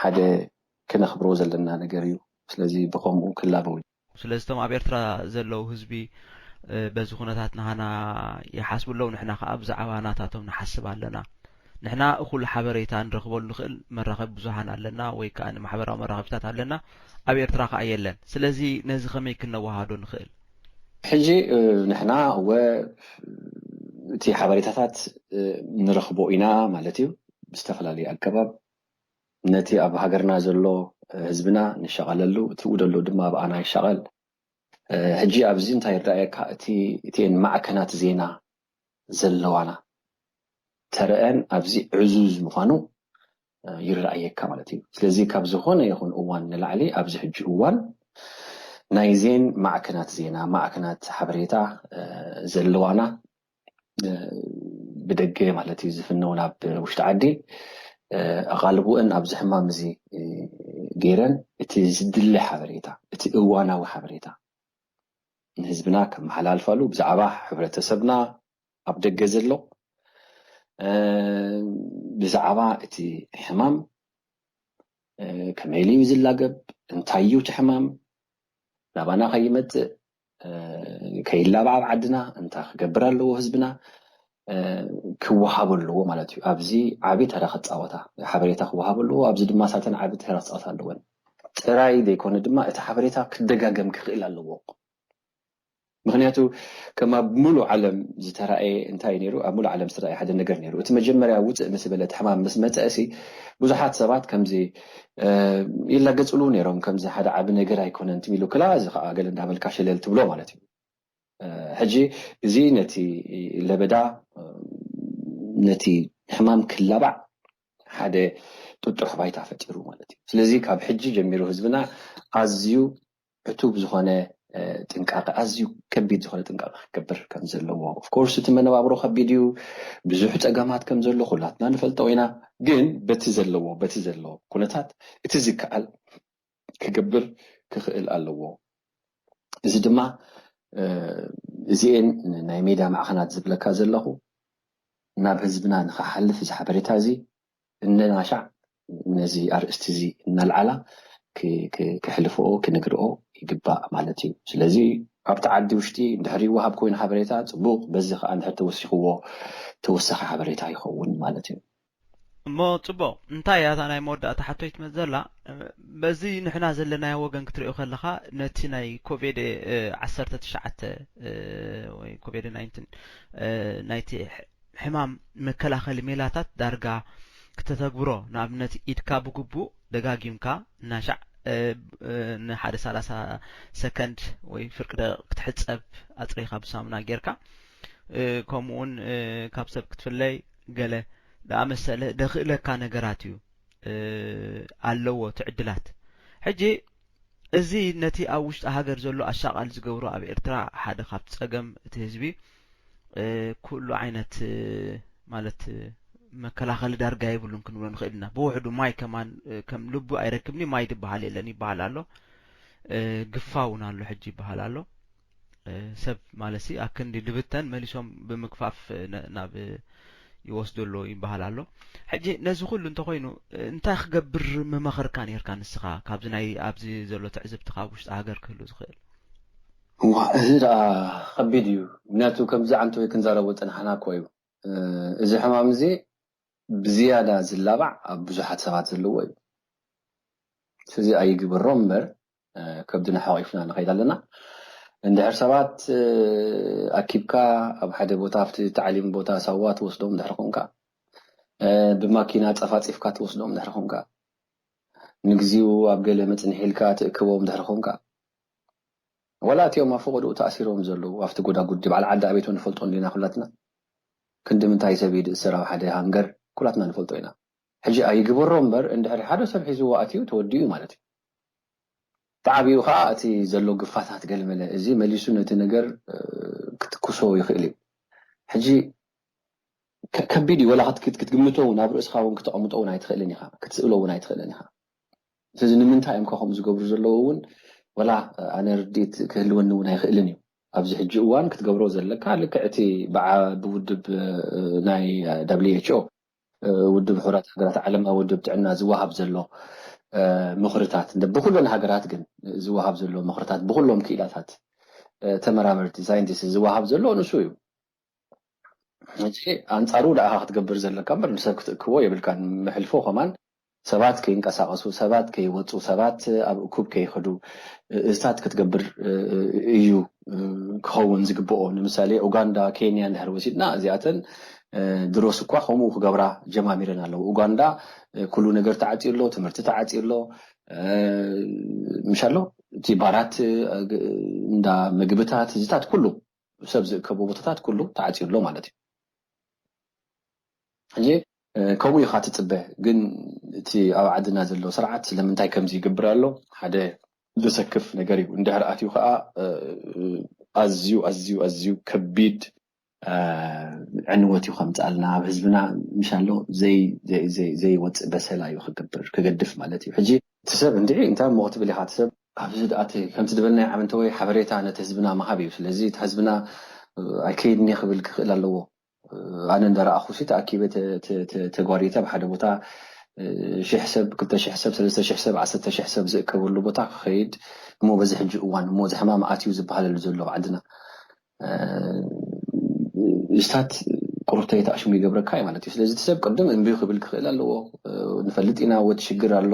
ሓደ ክነኽብሮ ዘለና ነገር እዩ ስለዚ ብከምኡ ክላበው እዩ ስለዚ እቶም ኣብ ኤርትራ ዘለዉ ህዝቢ በዚ ኩነታት ናሃና ይሓስቡ ኣለዉ ንሕና ከዓ ብዛዕባ ናታቶም ንሓስብ ኣለና ንሕና እኹል ሓበሬታ ንረኽበሉ ንኽእል መራኸቢ ብዙሃን ኣለና ወይ ከዓ ንማሕበራዊ መራኸቢታት ኣለና ኣብ ኤርትራ ከዓ የለን ስለዚ ነዚ ከመይ ክነወሃዶ ንኽእል ሕጂ ንሕና እወ እቲ ሓበሬታታት ንረኽቦ ኢና ማለት እዩ ብዝተፈላለዩ ኣገባብ ነቲ ኣብ ሃገርና ዘሎ ህዝብና ንሻቐለሉ እቲ ደሎ ድማ ኣብኣና ይሻቐል ሕጂ ኣብዚ እንታይ ይረኣየካ እቲ እቲን ማዕከናት ዜና ዘለዋና ተረአን ኣብዚ ዕዙዝ ምዃኑ ይረኣየካ ማለት እዩ ስለዚ ካብ ዝኾነ ይኹን እዋን ንላዕሊ ኣብዚ ሕጂ እዋን ናይ ዜን ማዕከናት ዜና ማዕከናት ሓበሬታ ዘለዋና ብደገ ማለት እዩ ዝፍነው ናብ ውሽጢ ዓዲ ኣቓልቦአን ኣብዚ ሕማም እዚ ገይረን እቲ ዝድለ ሓበሬታ እቲ እዋናዊ ሓበሬታ ንህዝብና ከመሓላልፋሉ ብዛዕባ ሕብረተሰብና ኣብ ደገ ዘሎ ብዛዕባ እቲ ሕማም ከመይ ኢሉ እዩ ዝላገብ እንታይ እዩ እቲ ሕማም ናባና ከይመፅእ ከይላባዕ ኣብ ዓድና እንታይ ክገብር ኣለዎ ህዝብና ክወሃቦ ኣለዎ ማለት እዩ። ኣብዚ ዓቢ ተራ ክፃወታ ሓበሬታ ክወሃቦ ኣለዎ። ኣብዚ ድማ ሳተን ዓቢ ተራ ክፃወታ ኣለወን ጥራይ ዘይኮነ ድማ እቲ ሓበሬታ ክደጋገም ክኽእል ኣለዎ። ምክንያቱ ከም ኣብ ሙሉእ ዓለም ዝተራእየ እንታይ ነይሩ? ኣብ ሙሉእ ዓለም ዝተራእየ ሓደ ነገር ነይሩ። እቲ መጀመርያ ውፅእ ምስ በለ እቲ ሕማም ምስ መፀእሲ ብዙሓት ሰባት ከምዚ ይላገፅሉ ነይሮም። ከምዚ ሓደ ዓቢ ነገር ኣይኮነን ትም ኢሉ ክላ እዚ ከዓ ገለ እንዳበልካ ሸለል ትብሎ ማለት እዩ። ሕጂ እዚ ነቲ ለበዳ ነቲ ሕማም ክላባዕ ሓደ ጥጡሕ ባይታ ፈጢሩ ማለት እዩ። ስለዚ ካብ ሕጂ ጀሚሩ ህዝብና ኣዝዩ ዕቱብ ዝኾነ ጥንቃቐ ኣዝዩ ከቢድ ዝኾነ ጥንቃቐ ክገብር ከም ዘለዎ ኦፍኮርስ እቲ መነባብሮ ከቢድ እዩ። ብዙሕ ፀገማት ከም ዘሎ ኩላትና ንፈልጦ ኢና። ግን በቲ ዘለዎ በቲ ዘለዎ ኩነታት እቲ ዝከኣል ክገብር ክኽእል ኣለዎ። እዚ ድማ እዚኤን ናይ ሜድያ ማዕኸናት ዝብለካ ዘለኹ ናብ ህዝብና ንኽሓልፍ እዚ ሓበሬታ እዚ እነናሻዕ ነዚ ኣርእስቲ እዚ እናልዓላ ክሕልፍኦ ክነግርኦ ይግባእ ማለት እዩ። ስለዚ ኣብቲ ዓዲ ውሽጢ እንድሕር ይወሃብ ኮይኑ ሓበሬታ ፅቡቕ፣ በዚ ከዓ እንድሕር ተወሲኽዎ ተወሳኺ ሓበሬታ ይኸውን ማለት እዩ። እሞ ፅቡቕ፣ እንታይ እያ እታ ናይ መወዳእታ ሓቶይ ትመፅእ ዘላ? በዚ ንሕና ዘለናዮ ወገን ክትሪኦ ከለኻ ነቲ ናይ ኮቪድ ዓሰርተ ትሽዓተ ወይ ኮቪድ ናይንቲ ናይቲ ሕማም መከላኸሊ ሜላታት ዳርጋ ክተተግብሮ፣ ንኣብነት ኢድካ ብግቡእ ደጋጊምካ እናሻዕ ንሓደ ሰላሳ ሰከንድ ወይ ፍርቂ ደቂቕ ክትሕፀብ ኣፅሪኻ ብሳሙና ጌርካ ከምኡውን ካብ ሰብ ክትፍለይ ገለ ዝኣመሰለ ደኽእለካ ነገራት እዩ ኣለዎ ትዕድላት። ሕጂ እዚ ነቲ ኣብ ውሽጢ ሃገር ዘሎ ኣሻቓል ዝገብሮ ኣብ ኤርትራ ሓደ ካብቲ ጸገም እቲ ህዝቢ ኩሉ ዓይነት ማለት መከላኸሊ ዳርጋ የብሉን ክንብሎ ንኽእል ኢና። ብውሕዱ ማይ ከማን ከም ልቡ ኣይረክብኒ ማይ ዝበሃል የለን ይበሃል ኣሎ። ግፋ እውን ኣሎ ሕጂ ይበሃል ኣሎ። ሰብ ማለት ሲ ኣክንዲ ድብተን መሊሶም ብምግፋፍ ናብ ይወስዶ ኣሎ ይበሃል ኣሎ። ሕጂ ነዚ ኩሉ እንተኮይኑ እንታይ ክገብር ምመኸርካ ነርካ ንስኻ ካብዚ ናይ ኣብዚ ዘሎ ትዕዝብትኻ ኣብ ውሽጢ ሃገር ክህሉ ዝኽእል? እዋ እዚ ደኣ ከቢድ እዩ። ምክንያቱ ከምዚ ዓንተወይ ክንዛረቦ ዝፀናሕና እኮ እዩ። እዚ ሕማም እዚ ብዝያዳ ዝላባዕ ኣብ ብዙሓት ሰባት ዘለዎ እዩ። ስለዚ ኣይግበሮ እምበር ከብድና ሓቂፍና ንኸይድ ኣለና። እንድሕር ሰባት ኣኪብካ ኣብ ሓደ ቦታ ኣብቲ ታዕሊም ቦታ ሳዋ ትወስዶም እንድሕር ኮንካ፣ ብማኪና ፀፋፂፍካ ትወስዶም እንድሕር ኮንካ፣ ንግዚኡ ኣብ ገለ መፅንሒ ኢልካ ትእክቦም እንድሕር ኮንካ፣ ዋላ እቲኦም ኣብ ፈቐድኡ ተኣሲሮም ዘለዉ ኣብቲ ጎዳጉዲ በዓል ዓዲ ኣቤቶ ንፈልጦ እንዲና ኩላትና። ክንዲ ምንታይ ሰብ እዩ ዝእሰር ኣብ ሓደ ሃንገር ኩላትና ንፈልጦ ኢና። ሕጂ ኣይግበሮ እምበር እንድሕር ሓደ ሰብ ሒዝዎ ኣትዩ ተወዲኡ ማለት እዩ። ብዓብኡ ከዓ እቲ ዘሎ ግፋታት ገልመለ እዚ መሊሱ ነቲ ነገር ክትኩሶ ይኽእል እዩ። ሕጂ ከቢድ እዩ። ወላ ክትግምቶ እውን ኣብ ርእስኻ እውን ክተቐምጦ እውን ኣይትኽእልን ኢኻ፣ ክትስእሎ እውን ኣይትኽእልን ኢኻ። ስለዚ ንምንታይ እዮም ከምኡ ዝገብሩ ዘለዉ እውን ወላ ኣነ ርድኢት ክህልወኒ እውን ኣይኽእልን እዩ። ኣብዚ ሕጂ እዋን ክትገብሮ ዘለካ ልክዕ እቲ ብዓ ብውድብ ናይ W H O ውድብ ሕቡራት ሃገራት ዓለማዊ ውድብ ጥዕና ዝወሃብ ዘሎ ምኽርታት እንደ ብኩለን ሃገራት ግን ዝወሃብ ዘሎ ምኽርታት ብኩሎም ክኢላታት ተመራመርቲ ሳይንቲስት ዝወሃብ ዘሎ ንሱ እዩ። ሕጂ ኣንፃሩ ደኣ ክትገብር ዘለካ እምበር ንሰብ ክትእክቦ የብልካን። መሕልፎ ከማን ሰባት ከይንቀሳቀሱ፣ ሰባት ከይወፁ፣ ሰባት ኣብ እኩብ ከይኸዱ እዝታት ክትገብር እዩ ክኸውን ዝግብኦ። ንምሳሌ ኡጋንዳ፣ ኬንያ እንድሕር ወሲድና እዚኣተን ድሮስ እኳ ከምኡ ክገብራ ጀማሚረን ኣለዉ። ኡጋንዳ ኩሉ ነገር ተዓፅዩ ኣሎ፣ ትምህርቲ ተዓፅዩ ኣሎ፣ ምሻሎ እቲ ባራት እንዳ ምግብታት እዚታት ኩሉ ሰብ ዝእከቦ ቦታታት ኩሉ ተዓፅዩ ኣሎ ማለት እዩ። ሕጂ ከምኡ ኢኻ ትፅበ፣ ግን እቲ ኣብ ዓድና ዘሎ ስርዓት ስለምንታይ ከምዚ ይገብር ኣሎ ሓደ ዘሰክፍ ነገር እዩ። እንድሕር ኣትዩ ከዓ ኣዝዩ ኣዝዩ ኣዝዩ ከቢድ ዕንወት እዩ ከምፅኣልና ኣብ ህዝብና ምሻሎ ዘይወፅእ በሰላ እዩ ክገብር ክገድፍ ማለት እዩ። ሕጂ እቲ ሰብ እንድዒ እንታይ እሞ ክትብል ኢኻ እቲ ሰብ ኣብዚ ድኣት ከምቲ ዝበልናዮ ዓመንተወይ ሓበሬታ ነቲ ህዝብና ምሃብ እዩ። ስለዚ እቲ ህዝብና ኣይከይድኒ ክብል ክኽእል ኣለዎ። ኣነ እንዳረኣኹ ሲ ተኣኪበ ተጓሪተ ኣብ ሓደ ቦታ ሽሕ ሰብ፣ ክልተ ሽሕ ሰብ፣ ሰለስተ ሽሕ ሰብ፣ ዓሰርተ ሽሕ ሰብ ዝእከበሉ ቦታ ክኸይድ፣ እሞ በዚ ሕጂ እዋን እሞ እዚ ሕማም ኣትዩ ዝበሃለሉ ዘሎ ኣብ ዓድና ስታት ቁሩብተይ ተኣሽሙ ይገብረካ እዩ ማለት እዩ። ስለዚ እቲ ሰብ ቅድም እምቢ ክብል ክኽእል ኣለዎ። ንፈልጥ ኢና፣ ወት ሽግር ኣሎ፣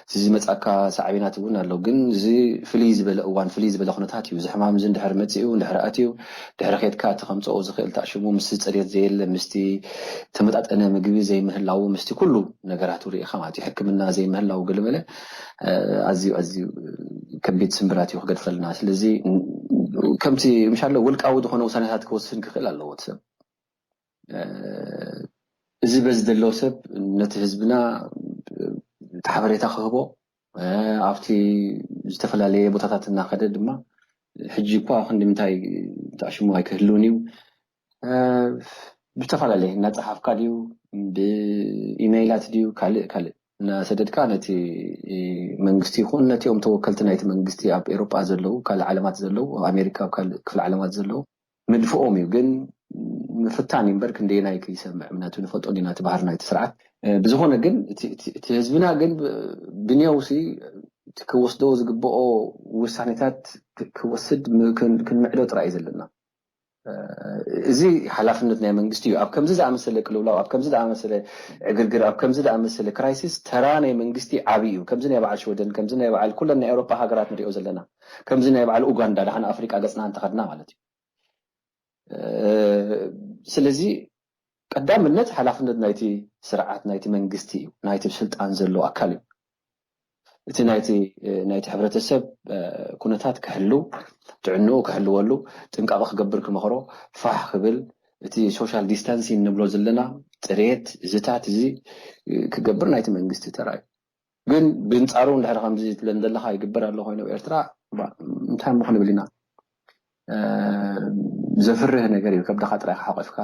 እዚ ዝመጻካ ሳዕቤናት እውን ኣሎ። ግን እዚ ፍልይ ዝበለ እዋን፣ ፍልይ ዝበለ ኩነታት እዩ። እዚ ሕማም እዚ እንድሕር መጺኡ፣ እንድሕር ኣትዩ፣ ድሕሪ ኬድካ እቲ ከምጽኦ ዝኽእል ተኣሽሙ ምስቲ ጽሬት ዘየለ፣ ምስቲ ተመጣጠነ ምግቢ ዘይምህላዉ፣ ምስቲ ኩሉ ነገራቱ ርኢኻ ማለት እዩ። ሕክምና ዘይምህላዉ ገለመለ ኣዝዩ ኣዝዩ ከቢድ ስምብራት እዩ ክገድፈልና። ስለዚ ከምቲ ምሻሎ ውልቃዊ ዝኾነ ውሳኔታት ክወስን ክኽእል ኣለዎ እቲ ሰብ። እዚ በዚ ዘለዎ ሰብ ነቲ ህዝብና እቲ ሓበሬታ ክህቦ ኣብቲ ዝተፈላለየ ቦታታት እናኸደ ድማ ሕጂ እኳ ክንዲ ምንታይ ተኣሽሙ ኣይክህልውን እዩ ብዝተፈላለየ እናፀሓፍካ ድዩ ብኢሜይላት ድዩ ካልእ ካልእ እናሰደድካ ነቲ መንግስቲ ይኹን ነቲኦም ተወከልቲ ናይቲ መንግስቲ ኣብ ኤሮጳ ዘለዉ ካልእ ዓለማት ዘለዉ ኣብ ኣሜሪካ ኣብ ካልእ ክፍለ ዓለማት ዘለዉ ምድፍኦም እዩ። ግን ምፍታን እዩ እምበር ክንደየናይ ክይሰምዕ ምክንያቱ ንፈልጦ ዲና እቲ ባህሪ ናይቲ ስርዓት ብዝኾነ ግን እቲ ህዝብና ግን ብንየውሲ ክወስዶ ዝግብኦ ውሳኔታት ክወስድ ክንምዕዶ ጥራይ እዩ ዘለና። እዚ ሓላፍነት ናይ መንግስቲ እዩ። ኣብ ከምዚ ዝኣመሰለ ቅልውላው፣ ኣብ ከምዚ ዝኣመሰለ ዕግርግር፣ ኣብ ከምዚ ዝኣመሰለ ክራይሲስ ተራ ናይ መንግስቲ ዓብዪ እዩ። ከምዚ ናይ በዓል ሽወደን፣ ከምዚ ናይ በዓል ኩለን ናይ ኤውሮጳ ሃገራት ንሪኦ ዘለና፣ ከምዚ ናይ በዓል ኡጋንዳ፣ ደሓን ኣፍሪቃ ገጽና እንተኸድና ማለት እዩ። ስለዚ ቀዳምነት ሓላፍነት ናይቲ ስርዓት ናይቲ መንግስቲ እዩ፣ ናይቲ ስልጣን ዘሎ ኣካል እዩ። እቲ ናይቲ ናይቲ ሕብረተሰብ ኩነታት ክሕልው ጥዕንኡ ክሕልወሉ ጥንቃቐ ክገብር ክመኽሮ ፋሕ ክብል እቲ ሶሻል ዲስታንሲንግ ንብሎ ዘለና ጥሬት እዚታት እዚ ክገብር ናይቲ መንግስቲ ተራ እዩ። ግን ብንጻሩ እንድሕር ከምዚ ትብለን ዘለኻ ይግበር ኣሎ ኮይኑ ኣብ ኤርትራ እንታይ እሞ ክንብል ኢና? ዘፍርህ ነገር እዩ። ከብድኻ ጥራይ ሓቂፍካ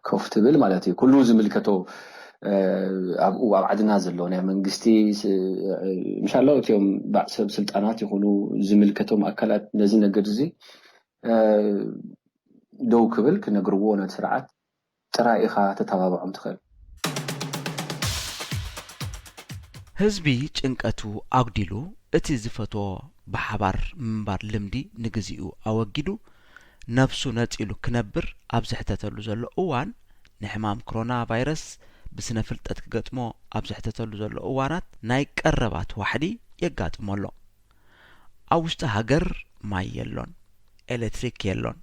ኮፍ ትብል ማለት እዩ። ኩሉ ዝምልከቶ ኣብኡ ኣብ ዓድና ዘሎ ናይ መንግስቲ ምሻሎ እቲኦም ሰብ ስልጣናት ይኹኑ ዝምልከቶም ኣካላት ነዚ ነገር እዚ ደው ክብል ክነግርዎ ነቲ ስርዓት ጥራይ ኢኻ ተተባብዖም ትኽእል። ህዝቢ ጭንቀቱ ኣጉዲሉ እቲ ዝፈትዎ ብሓባር ምንባር ልምዲ ንግዚኡ ኣወጊዱ ነብሱ ነጺሉ ክነብር ኣብ ዝሕተተሉ ዘሎ እዋን ንሕማም ክሮና ቫይረስ ብስነ ፍልጠት ክገጥሞ ኣብ ዝሕተተሉ ዘሎ እዋናት ናይ ቀረባት ዋሕዲ የጋጥሞ ኣሎ። ኣብ ውሽጢ ሃገር ማይ የሎን፣ ኤሌክትሪክ የሎን፣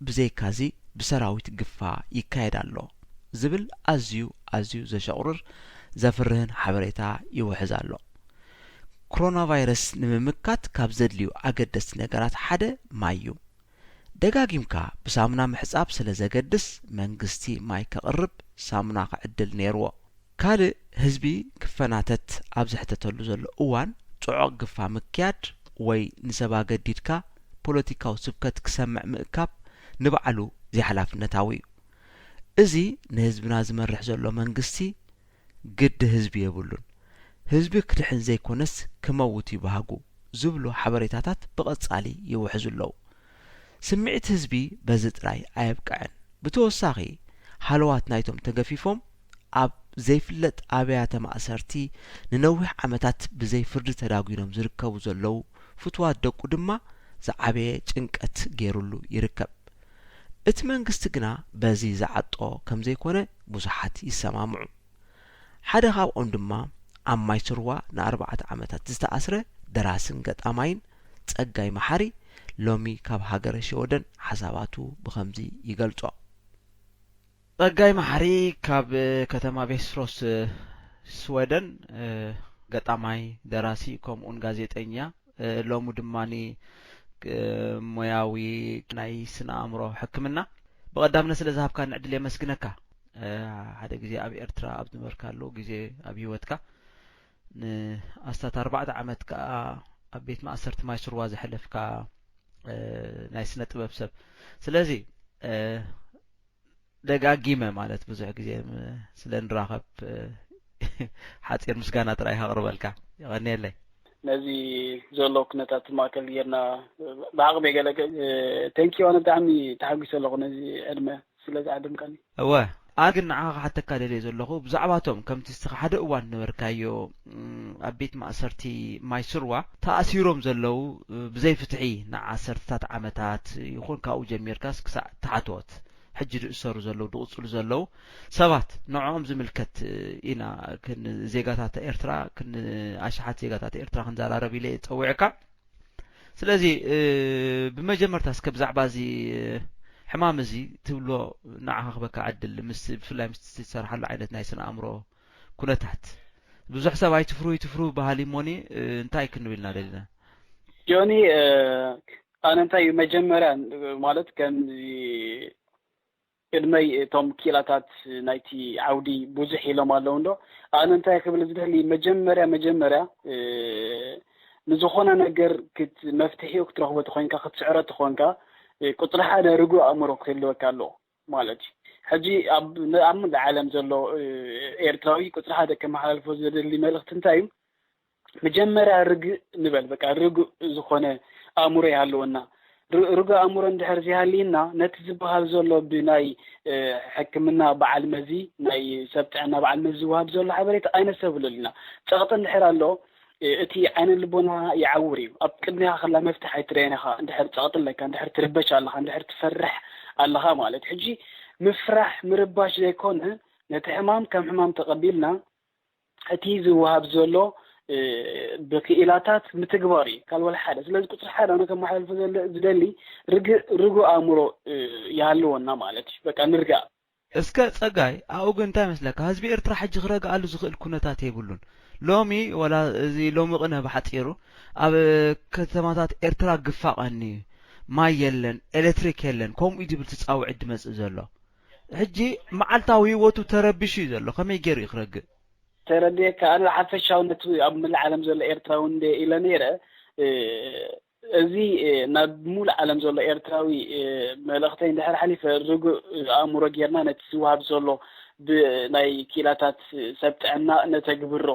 ብዘይካዚ ብሰራዊት ግፋ ይካየድ ኣሎ ዝብል ኣዝዩ ኣዝዩ ዘሸቑርር ዘፍርህን ሓበሬታ ይውሕዝ ኣሎ። ክሮና ቫይረስ ንምምካት ካብ ዘድልዩ ኣገደስቲ ነገራት ሓደ ማይ እዩ። ደጋጊምካ ብሳሙና ምሕጻብ ስለ ዘገድስ መንግስቲ ማይ ከቕርብ ሳሙና ክዕድል ነይርዎ። ካልእ ህዝቢ ክፈናተት ኣብ ዘሕተተሉ ዘሎ እዋን ጽዑቕ ግፋ ምክያድ ወይ ንሰብ ኣገዲድካ ፖለቲካዊ ስብከት ክሰምዕ ምእካብ ንባዕሉ ዘይሓላፍነታዊ እዩ። እዚ ንህዝብና ዝመርሕ ዘሎ መንግስቲ ግዲ ህዝቢ የብሉን። ህዝቢ ክድሕን ዘይኮነስ ክመውት እዩ ባህጉ ዝብሉ ሓበሬታታት ብቐጻሊ ይውሕዙ ኣለዉ። ስምዒት ህዝቢ በዚ ጥራይ ኣየብቅዕን። ብተወሳኺ ሃለዋት ናይቶም ተገፊፎም ኣብ ዘይፍለጥ ኣብያተ ማእሰርቲ ንነዊሕ ዓመታት ብዘይ ፍርዲ ተዳጒኖም ዝርከቡ ዘለዉ ፍቱዋት ደቁ ድማ ዝዓበየ ጭንቀት ገይሩሉ ይርከብ። እቲ መንግስቲ ግና በዚ ዝዓጦ ከምዘይኮነ ብዙሓት ይሰማምዑ። ሓደ ካብኦም ድማ ኣብ ማይ ስርዋ ንኣርባዕተ ዓመታት ዝተኣስረ ደራስን ገጣማይን ጸጋይ መሓሪ ሎሚ ካብ ሃገረ ሽወደን ሓሳባቱ ብኸምዚ ይገልጾ። ጸጋይ መሓሪ ካብ ከተማ ቬስትሮስ ሽወደን ገጣማይ፣ ደራሲ ከምኡውን ጋዜጠኛ፣ ሎሚ ድማ ሞያዊ ናይ ስነ ኣእምሮ ሕክምና። ብቐዳምነት ስለ ዝሃብካኒ ዕድል የመስግነካ። ሓደ ግዜ ኣብ ኤርትራ ኣብ ዝነበርካሉ ግዜ ኣብ ህይወትካ ንኣስታት ኣርባዕተ ዓመት ከኣ ኣብ ቤት ማእሰርቲ ማይ ስርዋ ዘሕለፍካ ናይ ስነ ጥበብ ሰብ። ስለዚ ደጋጊመ ማለት ብዙሕ ግዜ ስለ ንራኸብ ሓፂር ምስጋና ጥራይ ከቕርበልካ። የቐንየለይ። ነዚ ዘሎ ኩነታት ማእከል ጌርና ብዓቕመይ ገለ ተንኪ ነ ብጣዕሚ ተሓጒሰ ኣለኹ ነዚ ዕድመ ስለ ዝዓደምካኒ። እወ ኣነ ግን ንዓኻ ክሓተካ ደልየ ዘለኹ፣ ብዛዕባቶም ከምቲ ንስኻ ሓደ እዋን ዝነበርካዮ፣ እም፣ ኣብ ቤት ማእሰርቲ ማይ ስርዋ ተኣሲሮም ዘለዉ፣ እ፣ ብዘይ ፍትሒ ንዓሰርተታት ዓመታት ይኹን ካብኡ ጀሚርካስ ክሳዕ ታሕተዎት ሕጂ ዝእሰሩ ዘለዉ፣ ዝቕጽሉ ዘለዉ ሰባት፣ ንዕኦም ዝምልከት፣ እ፣ ኢና ክን-፣ ዜጋታት ኤርትራ ክን-፣ ኣሽሓት ዜጋታት ኤርትራ ክንዘራረብ ኢለ እየ ጸዊዐካ። ስለዚ፣ እ፣ ብመጀመርታ እስከ ብዛዕባ እዚ፣ እ፣ ሕማም እዚ ትብሎ ንዓኻ ክበካ ዕድል ምስ፣ ብፍላይ ምስ ትሰርሓሉ ዓይነት ናይ ስነ ኣእምሮ ኩነታት። ብዙሕ ሰብ ኣይትፍሩ፣ ይትፍሩ በሃሊ እሞኒ፣ እ፣ እንታይ ክንብል ኢና ደሊና? ዮኒ፣ እ፣ ኣነ እንታይ እዩ መጀመርያ ማለት ከም ቅድመይ እቶም ክኢላታት ናይቲ ዓውዲ ብዙሕ ኢሎም ኣለዉ እንዶ፣ ኣነ እንታይ ክብል ዝደሊ፣ መጀመርያ፣ መጀመርያ፣ እ፣ ንዝኾነ ነገር ክት-፣ መፍትሒኡ ክትረኽቦ ተኾይንካ፣ ክትስዕሮ ተኾንካ፣ እ፣ ቁጽሪ ሓደ ርጉእ ኣእምሮ ክህልወካ ኣለዎ ማለት እዩ። ሕጂ ኣብ፣ ኣብ ሙሉእ ዓለም ዘሎ፣ እ፣ ኤርትራዊ ቁጽሪ ሓደ ከመሓላልፎ ዝደሊ መልእኽቲ እንታይ እዩ? መጀመርያ ርግእ ንበል፣ በቃ ርጉእ ዝኾነ ኣእምሮ ይሃልወና። ር-፣ ርጉእ ኣእምሮ እንድሕር ዘይሃልይና፣ ነቲ ዝበሃል ዘሎ ብናይ፣ እ፣ ሕክምና በዓል መዚ፣ ናይ ሰብ ጥዕና በዓል መዚ ዝወሃብ ዘሎ ሓበሬታ ኣይነስተብህለሉ ኢና። ጸቕጢ እንድሕር ኣሎ፣ እ፣ እቲ ዓይነ ልቦና ይዓውር እዩ። ኣብ ቅድሚኻ ከላ መፍትሕ ኣይትርእየን ኢኻ። እንድሕር ጸቕጢ ኣለካ፣ እንድሕር ትርበሽ ኣለኻ፣ እንድሕር ትፈርሕ ኣለኻ ማለት እዩ። ሕጂ ምፍራሕ፣ ምርባሽ ዘይኮነ፣ ነቲ ሕማም ከም ሕማም ተቐቢልና፣ እቲ ዝወሃብ ዘሎ፣ እ፣ ብክኢላታት ምትግባር እዩ፣ ካልእ ወላ ሓደ። ስለዚ ቁጽሪ ሓደ ኣነ ከመሓላልፎ ዘለ-፣ ዝደሊ ርግእ፣ ርጉእ ኣእምሮ፣ እ፣ ይሃልወና ማለት እዩ። በቃ ንርጋእ። እስከ ጸጋይ፣ ኣብኡ ግን እንታይ መስለካ? ህዝቢ ኤርትራ ሕጂ ክረግኣሉ ዝኽእል ኩነታት የብሉን። ሎሚ ወላ እዚ ሎሚ ቅነ ብሓጺሩ ኣብ ከተማታት ኤርትራ ግፋ ቀንዩ፣ ማይ የለን፣ ኤሌክትሪክ የለን፣ ከምኡ እዩ ዝብል እቲ ጻውዒት ዝመጽእ ዘሎ። ሕጂ መዓልታዊ ህይወቱ ተረቢሹ እዩ ዘሎ። ከመይ ገይሩ እዩ ክረግእ? ተረድኤካ። ኣነ ሓፈሻዊ ነቲ ኣብ መላእ ዓለም ዘሎ ኤርትራዊ እንደ ኢለ ነይረ፣ እ፣ እዚ፣ እ፣ ናብ ሙሉእ ዓለም ዘሎ ኤርትራዊ፣ እ፣ መልእኽተይ እንድሕር ሓሊፈ፣ ርጉእ ኣእምሮ ጌርና ነቲ ዝወሃብ ዘሎ ብ-፣ ናይ ክኢላታት ሰብ ጥዕና ነተግብሮ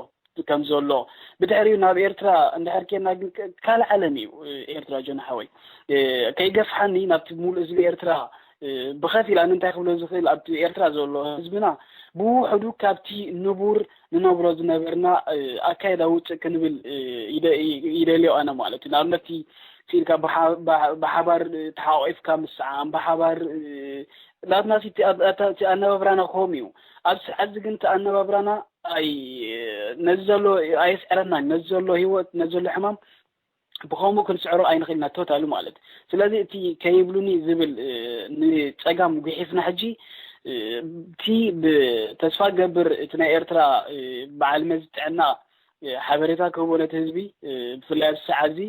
ከም ዘሎ። ብድሕሪኡ ናብ ኤርትራ እንድሕር ኬድና ግን ከ-፣ ካልእ ዓለም እዩ፣ እ፣ ኤርትራ ጆን ሓወይ። እ፣ ከይገፍሓኒ ናብቲ ሙሉእ ህዝቢ ኤርትራ፣ እ፣ ብኸፊል ኣነ እንታይ ክብሎ ዝኽእል ኣብቲ ኤርትራ ዘሎ ህዝብና ብውሕዱ ካብቲ ንቡር ንነብሮ ዝነበርና፣ እ፣ ኣካይዳ ውፅእ ክንብል፣ እ፣ ይደ-፣ ይ-፣ ይደልዮ ኣነ ማለት እዩ። ንኣብነት እቲ ስኢልካ ብሓ-፣ ብሓ-፣ ብሓባር፣ እ፣ ተሓቋቒፍካ ምስዓም፣ ብሓባር፣ እ፣ ናትና እቲ፣ እቲ፣ እቲ ኣነባብራና ከምኡ እዩ። ኣብዚ ሰዓት እዚ ግን እቲ ኣነባብራና ኣይ-፣ ነዚ ዘሎ ኣየስዕረናን፣ ነዚ ዘሎ ህይወት፣ ነዚ ዘሎ ሕማም ብኸምኡ ክንስዕሮ ኣይንኽእልና ቶታሊ ማለት እዩ። ስለዚ እቲ ከይብሉኒ ዝብል፣ እ፣ ንጸጋም ጉሒፍና ሕጂ፣ እ፣ እቲ ብተስፋ ገብር እቲ ናይ ኤርትራ፣ እ፣ በዓል መዚ ጥዕና፣ እ፣ ሓበሬታ ክህቦ ነቲ ህዝቢ፣ እ፣ ብፍላይ ኣብዚ ሰዓት እዚ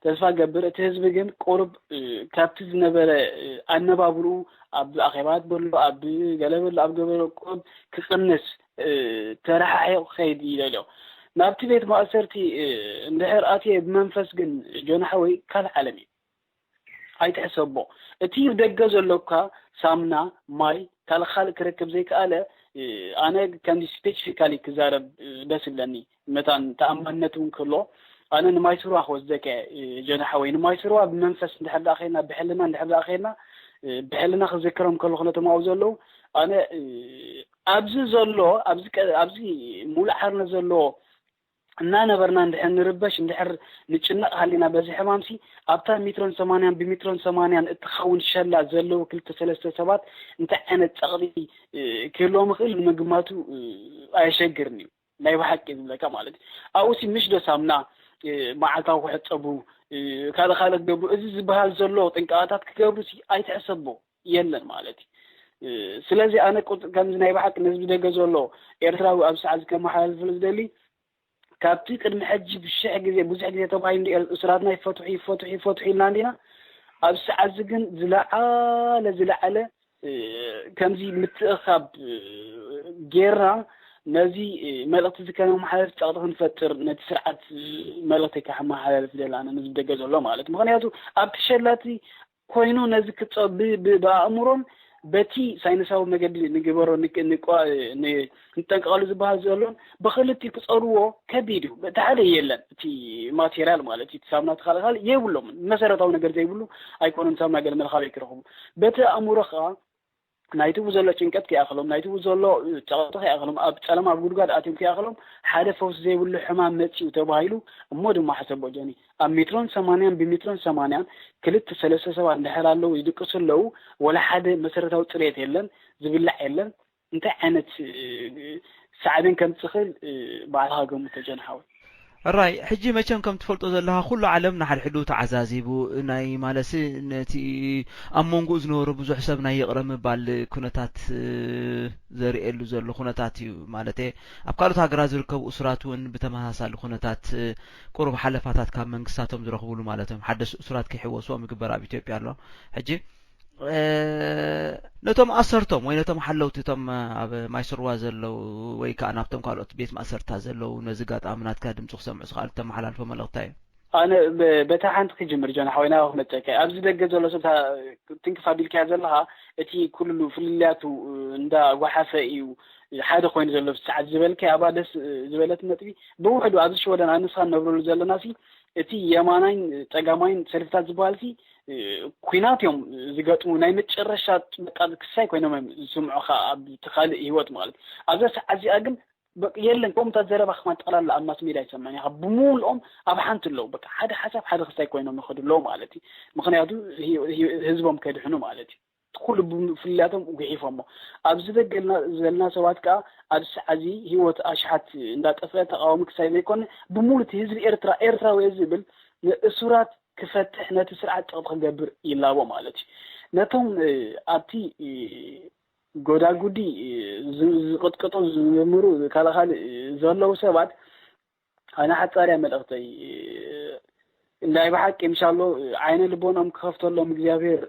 ተስፋ ገብር። እቲ ህዝቢ ግን ቁሩብ፣ እ፣ ካብቲ ዝነበረ፣ እ፣ ኣነባብርኡ ኣብ ኣኼባት በሎ፣ ኣብ ገለ በሎ፣ ኣብ ገበሎ ቁሩብ ክቕንስ፣ እ፣ ተረሓሒቑ ክኸይድ ይደልዮ። ናብቲ ቤት ማእሰርቲ፣ እ፣ እንድሕር ኣትየ ብመንፈስ ግን ጆን ሓወይ ካልእ ዓለም እዩ። ኣይትሕሰቦ። እቲ ብደገ ዘሎካ ሳምና፣ ማይ፣ ካልእ ካልእ ክረክብ ዘይከኣለ፣ እ፣ ኣነ ከምዚ ስፔሲፊካሊ ክዛረብ፣ እ፣ ደስ ይብለኒ። መታን ተኣማንነት እውን ክህሎ፣ ኣነ ንማይ ስርዋ ክወስደካ እየ፣ እ፣ ጆን ሓወይ። ንማይ ስርዋ ብመንፈስ እንድሕር ደኣ ኸይድና፣ ብሕልና እንድሕር ደኣ ኸይድና፣ እ፣ ብሕልና ክዝክሮም ከለኹ ነቶም ኣብኡ ዘለዉ፣ ኣነ፣ እ፣ ኣብዚ ዘሎ፣ ኣብዚ ቀ-፣ ኣብዚ ሙሉእ ሓርነት ዘሎ እናነበርና እንድሕር ንርበሽ፣ እንድሕር ንጭነቕ ሃሊና በዚ ሕማምሲ፣ ኣብታ ሜትሮን ሰማንያን ብሜትሮን ሰማንያን እትኸውን ሸላ ዘለዉ ክልተ ሰለስተ ሰባት እንታይ ዓይነት ጸቕጢ፣ እ፣ ክህልዎም ይኽእል ንምግማቱ፣ እ፣ ኣየሸግርን እዩ። ናይ ብሓቂ ዝብለካ ማለት እዩ። ኣብኡሲ ምሽ ዶ ሳምና፣ እ፣ መዓልታዊ ክሕጸቡ፣ እ፣ ካልእ ካልእ ክገብሩ፣ እዚ ዝበሃል ዘሎ ጥንቃቐታት ክገብሩሲ ኣይትሕሰቦ፣ የለን ማለት እዩ። እ፣ ስለዚ ኣነ ቁጥ-፣ ከምዚ ናይ ብሓቂ ነዚ ብደገ ዘሎ ኤርትራዊ ኣብ ሰዓት እዚ ከመሓላልፍ ዝደሊ፣ ካብቲ ቅድሚ ሕጂ ብሽሕ ግዜ፣ ብዙሕ ግዜ ተባሂሉ እንዲ፣ እሱራትና ይፈትሑ፣ ይፈትሑ፣ ይፈትሑ ኢልና እንዲና። ኣብ ሰዓት እዚ ግን ዝለዓለ፣ ዝለዓለ፣ እ፣ ከምዚ ምትእኻብ፣ እ፣ ጌርና ነዚ፣ እ፣ መልእኽቲ እዚ ከመሓላልፍ ጸቕጢ ክንፈጥር፣ ነቲ ስርዓት፣ እ፣ መልእኽቲ ከመሓላልፍ ደላና፣ ነዚ ብደገ ዘሎ ማለት። ምኽንያቱ ኣብቲ ሸላቲ ኮይኑ ነዚ ክጸ-፣ ብ-፣ ብ-፣ ብኣእምሮን በቲ ሳይንሳዊ መገዲ ንግበሮ፣ ንቅ-፣ ንቋ-፣ ን-፣ ንጠንቀቐሉ ዝበሃል ዘሎን ብኽልቲኡ ክጸርዎ ከቢድ እዩ። በቲ ሓደ የለን፣ እቲ ማቴርያል ማለት እዩ፣ እቲ ሳሙና፣ እቲ ካልእ ካልእ የብሎምን። መሰረታዊ ነገር ዘይብሉ ኣይኮኑን፣ ሳሙና ገለ መለ ካበይ ክረኽቡ። በቲ ኣእምሮ ኸኣ ናይቲ ብዘሎ ጭንቀት ከይኣኽሎም፣ ናይቲ ብዘሎ ጸቕጢ ከይኣኽሎም፣ ኣብ ጸለማ ኣብ ጉድጓድ ኣትዮም ከይኣኽሎም ሓደ ፈውሲ ዘይብሉ ሕማም መጺኡ ተባሂሉ። እሞ ድማ ሓሰቦ ጆኒ፣ ኣብ ሜትሮን ሰማንያን ብሜትሮን ሰማንያን ክልተ ሰለስተ ሰባት እንድሕር ኣለዉ ይድቅሱ ኣለዉ፣ ወላ ሓደ መሰረታዊ ጽሬት የለን፣ ዝብላዕ የለን። እንታይ ዓይነት ሳዕቤን ከምጽእ ክእል ባዕልኻ ገምቶ ጆን ሓወይ። ራይ ሕጂ መቸም ከም ትፈልጦ ዘለኻ ኩሉ ዓለም ንሓድሕዱ ተዓዛዚቡ ናይ ማለሲ ነቲ ኣብ መንጎኡ ዝነበሩ ብዙሕ ሰብ ናይ ይቕረ ምባል ኩነታት ዘርእየሉ ዘሎ ኩነታት እዩ። ማለት ኣብ ካልኦት ሃገራት ዝርከቡ እሱራት እውን ብተመሳሳሊ ኩነታት ቁሩብ ሓለፋታት ካብ መንግስታቶም ዝረኽብሉ ማለት እዮም። ሓደሽ እሱራት ከይሕወስዎም ይግበር ኣብ ኢትዮጵያ ኣሎ ሕጂ ነቶም ኣሰርቶም ወይ ነቶም ሓለውቲ እቶም ኣብ ማይስርዋ ዘለዉ ወይ ከዓ ናብቶም ካልኦት ቤት ማእሰርታ ዘለዉ ነዚ ጋጣሚ ናትካ ድምፂ ክሰምዑ ዝኽኣሉ ተመሓላልፎ መልእኽታ እዩ። ኣነ በታ ሓንቲ ክጅምር ጆን ሓወይና ክመፀካ ኣብዚ ደገ ዘሎ ሰብ ትንክፍ ኣቢልካያ ዘለካ እቲ ኩሉ ፍልልያቱ እንዳጓሓፈ እዩ ሓደ ኮይኑ ዘሎ ሰዓት ዝበልካ ኣባ ደስ ዝበለት ነጥቢ ብውሕዱ ኣብዚ ሽወደን ኣንስኻ ነብረሉ ዘለና ሲ እቲ የማናይን ጸጋማይን ሰልፍታት ዝበሃል ሲ ኩናት እዮም ዝገጥሙ ናይ መጨረሻ በቃ ክሳይ ኮይኖም እዮም ዝስምዑኻ ኣብ ትኻልእ ህይወት ማለት ኣብዛ ሰዓት እዚኣ ግን የለን ከምኡታት ዘረባ ክማን ጠቕላላ ኣብ ማስ ሜድያ ይሰምዐን ኢኻ ብምሉኦም ኣብ ሓንቲ ኣለዉ በቃ ሓደ ሓሳብ ሓደ ክሳይ ኮይኖም ይኸዱ ኣለዉ ማለት እዩ ምክንያቱ ህዝቦም ከድሕኑ ማለት እዩ ኩሉ ብፍልልያቶም ጉሒፎሞ ኣብዚ ደገ ዘለና ሰባት ከዓ ኣብዚ ሰዓዚ ህይወት ኣሽሓት እንዳጠፍአ ተቃዋሚ ክሳይ ዘይኮነ ብሙሉ እቲ ህዝቢ ኤርትራ ኤርትራዊ እየ ዝብል ንእሱራት ክፈትሕ ነቲ ስርዓት ፀቕጢ ክገብር ይላቦ ማለት እዩ ነቶም ኣብቲ ጎዳጉዲ ዝቕጥቅጡ ዝምርምሩ ካልእ ካልእ ዘለዉ ሰባት ኣነ ሓጻርያ መልእኽተይ ናይ ብሓቂ ምሻሎ ዓይነ ልቦኖም ክኸፍተሎም እግዚኣብሔር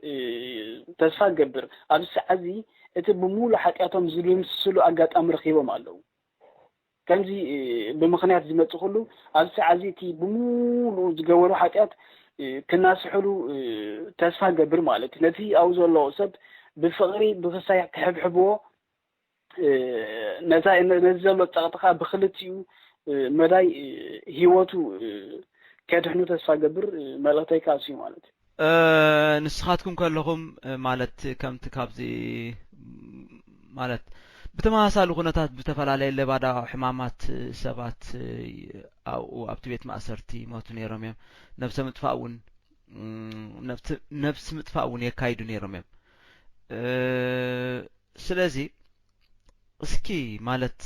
ተስፋ ገብር ኣብዚ ሰዓት እዚ እቲ ብሙሉ ሓጢኣቶም ዝድምስስሉ ኣጋጣሚ ረኺቦም ኣለዉ ከምዚ ብምኽንያት ዝመጽእ ኩሉ ኣብዚ ሰዓት እዚ እቲ ብሙሉ ዝገበሩ ሓጢኣት ክናስሕሉ ተስፋ ገብር ማለት እዩ ነቲ ኣብኡ ዘሎ ሰብ ብፍቕሪ ብክሳይ ክሕብሕብዎ ነዚ ዘሎ ጸቕጥኻ ብክልቲኡ መዳይ ህይወቱ ከድሕኑ ተስፋ ገብር መልእኽተይ ካሱ እዩ ማለት እዩ። ንስኻትኩም ከለኹም ማለት ከምቲ ካብዚ ማለት ብተመሳሳሊ ኩነታት ብዝተፈላለየ ለባዳ ሕማማት ሰባት ኣብኡ ኣብቲ ቤት ማእሰርቲ ይሞቱ ነይሮም እዮም። ነብሰ ምጥፋእ እውን ነብሲ ምጥፋእ እውን የካይዱ ነይሮም እዮም። ስለዚ እስኪ ማለት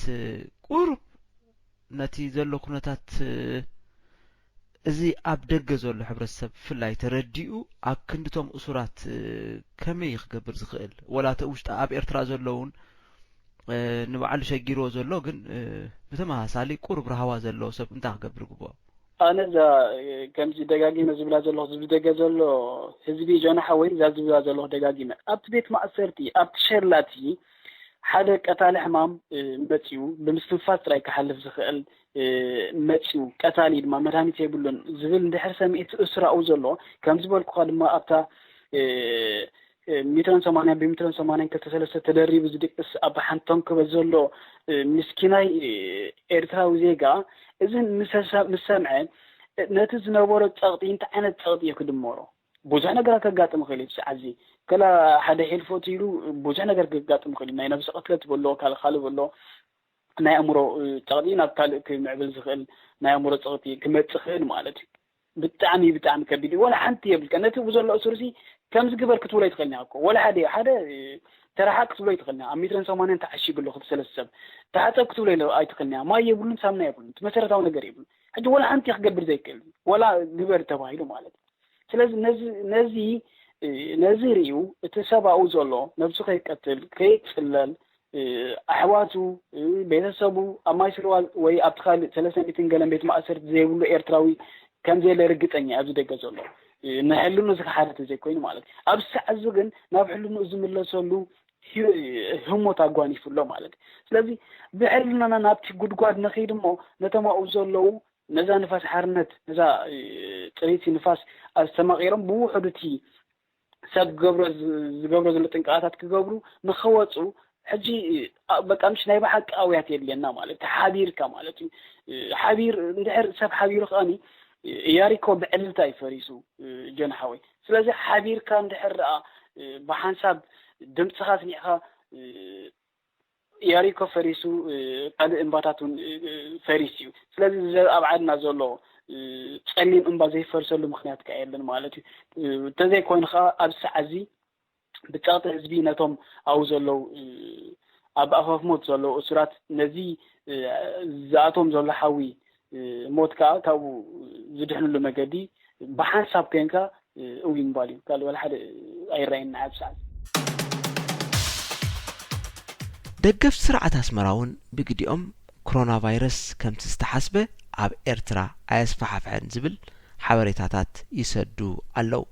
ቁሩብ ነቲ ዘሎ ኩነታት እዚ ኣብ ደገ ዘሎ ሕብረተሰብ ብፍላይ ተረዲኡ ኣብ ክንድቶም እሱራት ከመይ ክገብር ዝኽእል ወላ እቲ ውሽጢ ኣብ ኤርትራ ዘለውን ንባዕሉ ሸጊርዎ ዘሎ ግን ብተመሳሳሊ ቁሩብ ራህዋ ዘለዎ ሰብ እንታይ ክገብር ግብኦ? ኣነ እዛ ከምዚ ደጋጊመ ዝብላ ዘለኹ ዝብደገ ዘሎ ህዝቢ ጆና ሓወይ እዛ ዝብላ ዘለኹ ደጋጊመ ኣብቲ ቤት ማእሰርቲ ኣብቲ ሸላቲ ሓደ ቀታሊ ሕማም መፅዩ ብምስትንፋስ ጥራይ ክሓልፍ ዝኽእል መፅዩ ቀታሊ ድማ መድሃኒት የብሉን ዝብል እንድሕር ሰሚዒ እቲ እስራኡ ዘሎ ከም ዝበልኩኻ ድማ ኣብታ ሚትሮን ሰማንያን ብሚትሮን ሰማንያን ክልተ ሰለስተ ተደሪቡ ዝድቅስ ኣብ ሓንቶም ክበ ዘሎ ምስኪናይ ኤርትራዊ ዜጋ እዚ ምስ ሰምዐ ነቲ ዝነበሮ ፀቕጢ እንታይ ዓይነት ፀቕጢ እዩ ክድመሮ ብዙሕ ነገራት ከጋጥም ይኽእል እዩ ሰዓት እዚ ከላ ሓደ ሄልፎት ኢሉ ብዙሕ ነገር ከጋጥም ይኽእል እዩ ናይ ነብሲ ቅትለት በሎ ካልእ ካልእ በሎ ናይ ኣእምሮ ፀቕጢ ናብ ካልእ ክምዕብል ዝኽእል ናይ ኣእምሮ ፀቕጢ ክመፅእ ይኽእል ማለት እዩ ብጣዕሚ ብጣዕሚ ከቢድ እዩ ወላ ሓንቲ የብልካ ነቲ ብዘሎ እሱር ሲ ከምዚ ግበር ክትብሎ ኣይትኽእልን እያ እኮ ወላ ሓደ ሓደ ተረሓቅ ክትብሎ ኣይትኽእልን እያ ኣብ ሜትሮን ሰማንያን ተዓሺጉ ኣሎ ክልተ ሰለስተ ሰብ ተሓፀብ ክትብሎ ኣይትኽእልን እያ ማይ የብሉን ሳምና የብሉን እቲ መሰረታዊ ነገር የብሉን ሕጂ ወላ ሓንቲ ክገብር ዘይክእል ወላ ግበር ተባሂሉ ማለት እዩ ስለዚ ነዚ ነዚ ርእዩ እቲ ሰብኣኡ ዘሎ ነብሱ ከይቀትል ከይፅለል ኣሕዋቱ ቤተሰቡ ኣብ ማይ ስርዋ ወይ ኣብቲ ካልእ ሰለስተ ሚእትን ገለን ቤት ማእሰርቲ ዘይብሉ ኤርትራዊ ከም ዘየለ ርግፀኛ ኣብዚ ደገ ዘሎ ንሕልኑ ዝከሓደ ተዘይኮይኑ ማለት እዩ ኣብዚ ሰዓት እዚ ግን ናብ ሕልኑ ዝምለሰሉ ህሞት ኣጓኒፉ ኣሎ ማለት እዩ ስለዚ ብሕልናና ናብቲ ጉድጓድ ንኸይድ እሞ ነቶም ኣብኡ ዘለዉ ነዛ ንፋስ ሓርነት ነዛ ፅሬቲ ንፋስ ኣስተማቒሮም ብውሕዱ እቲ ሰብ ክገብሮ ዝገብሮ ዘሎ ጥንቃቓታት ክገብሩ ንኸወፁ ሕጂ በቃ ምሽ ናይ ብሓቂ ኣውያት የድልየና ማለት ተሓቢርካ ማለት እዩ ሓቢር እንድሕር ሰብ ሓቢሩ ከኣኒ ያሪኮ ብዕልልታ እዩ ፈሪሱ ጆን ሓወይ ስለዚ ሓቢርካ እንድሕር ደኣ ብሓንሳብ ድምፅኻ ስሚዕኻ፣ እ፣ የሪኮ ፈሪሱ፣ እ፣ ካልእ እምባታት እውን፣ እ፣ እ፣ ፈሪሱ እዩ። ስለዚ እዚ ኣብ ዓድና ዘሎ፣ እ፣ ጸሊም እምባ ዘይፈርሰሉ ምኽንያት ከኣ የለን ማለት እዩ። እ፣ እንተዘይኮይኑ ከኣ ኣብዚ ሰዓት እዚ ብጸቕጢ ህዝቢ ነቶም ኣብኡ ዘለዉ፣ እ፣ ኣብ ኣፋፍ ሞት ዘለዉ እሱራት ነዚ፣ እ፣ ዝኣትዎም ዘሎ ሓዊ፣ እ፣ ሞት ከኣ ካብኡ ዝድሕንሉ መገዲ ብሓንሳብ ኮይንካ፣ እ፣ እው ምባል እዩ። ካልእ ወላ ሓደ ኣይረኣየኒ ኣብዚ ሰዓት። ደገፍቲ ስርዓት ኣስመራ እውን ብግዲኦም፣ ኮሮና ቫይረስ ከምቲ ዝተሓስበ ኣብ ኤርትራ ኣየስፋሕፍሐን ዝብል ሓበሬታታት ይሰዱ ኣለዉ።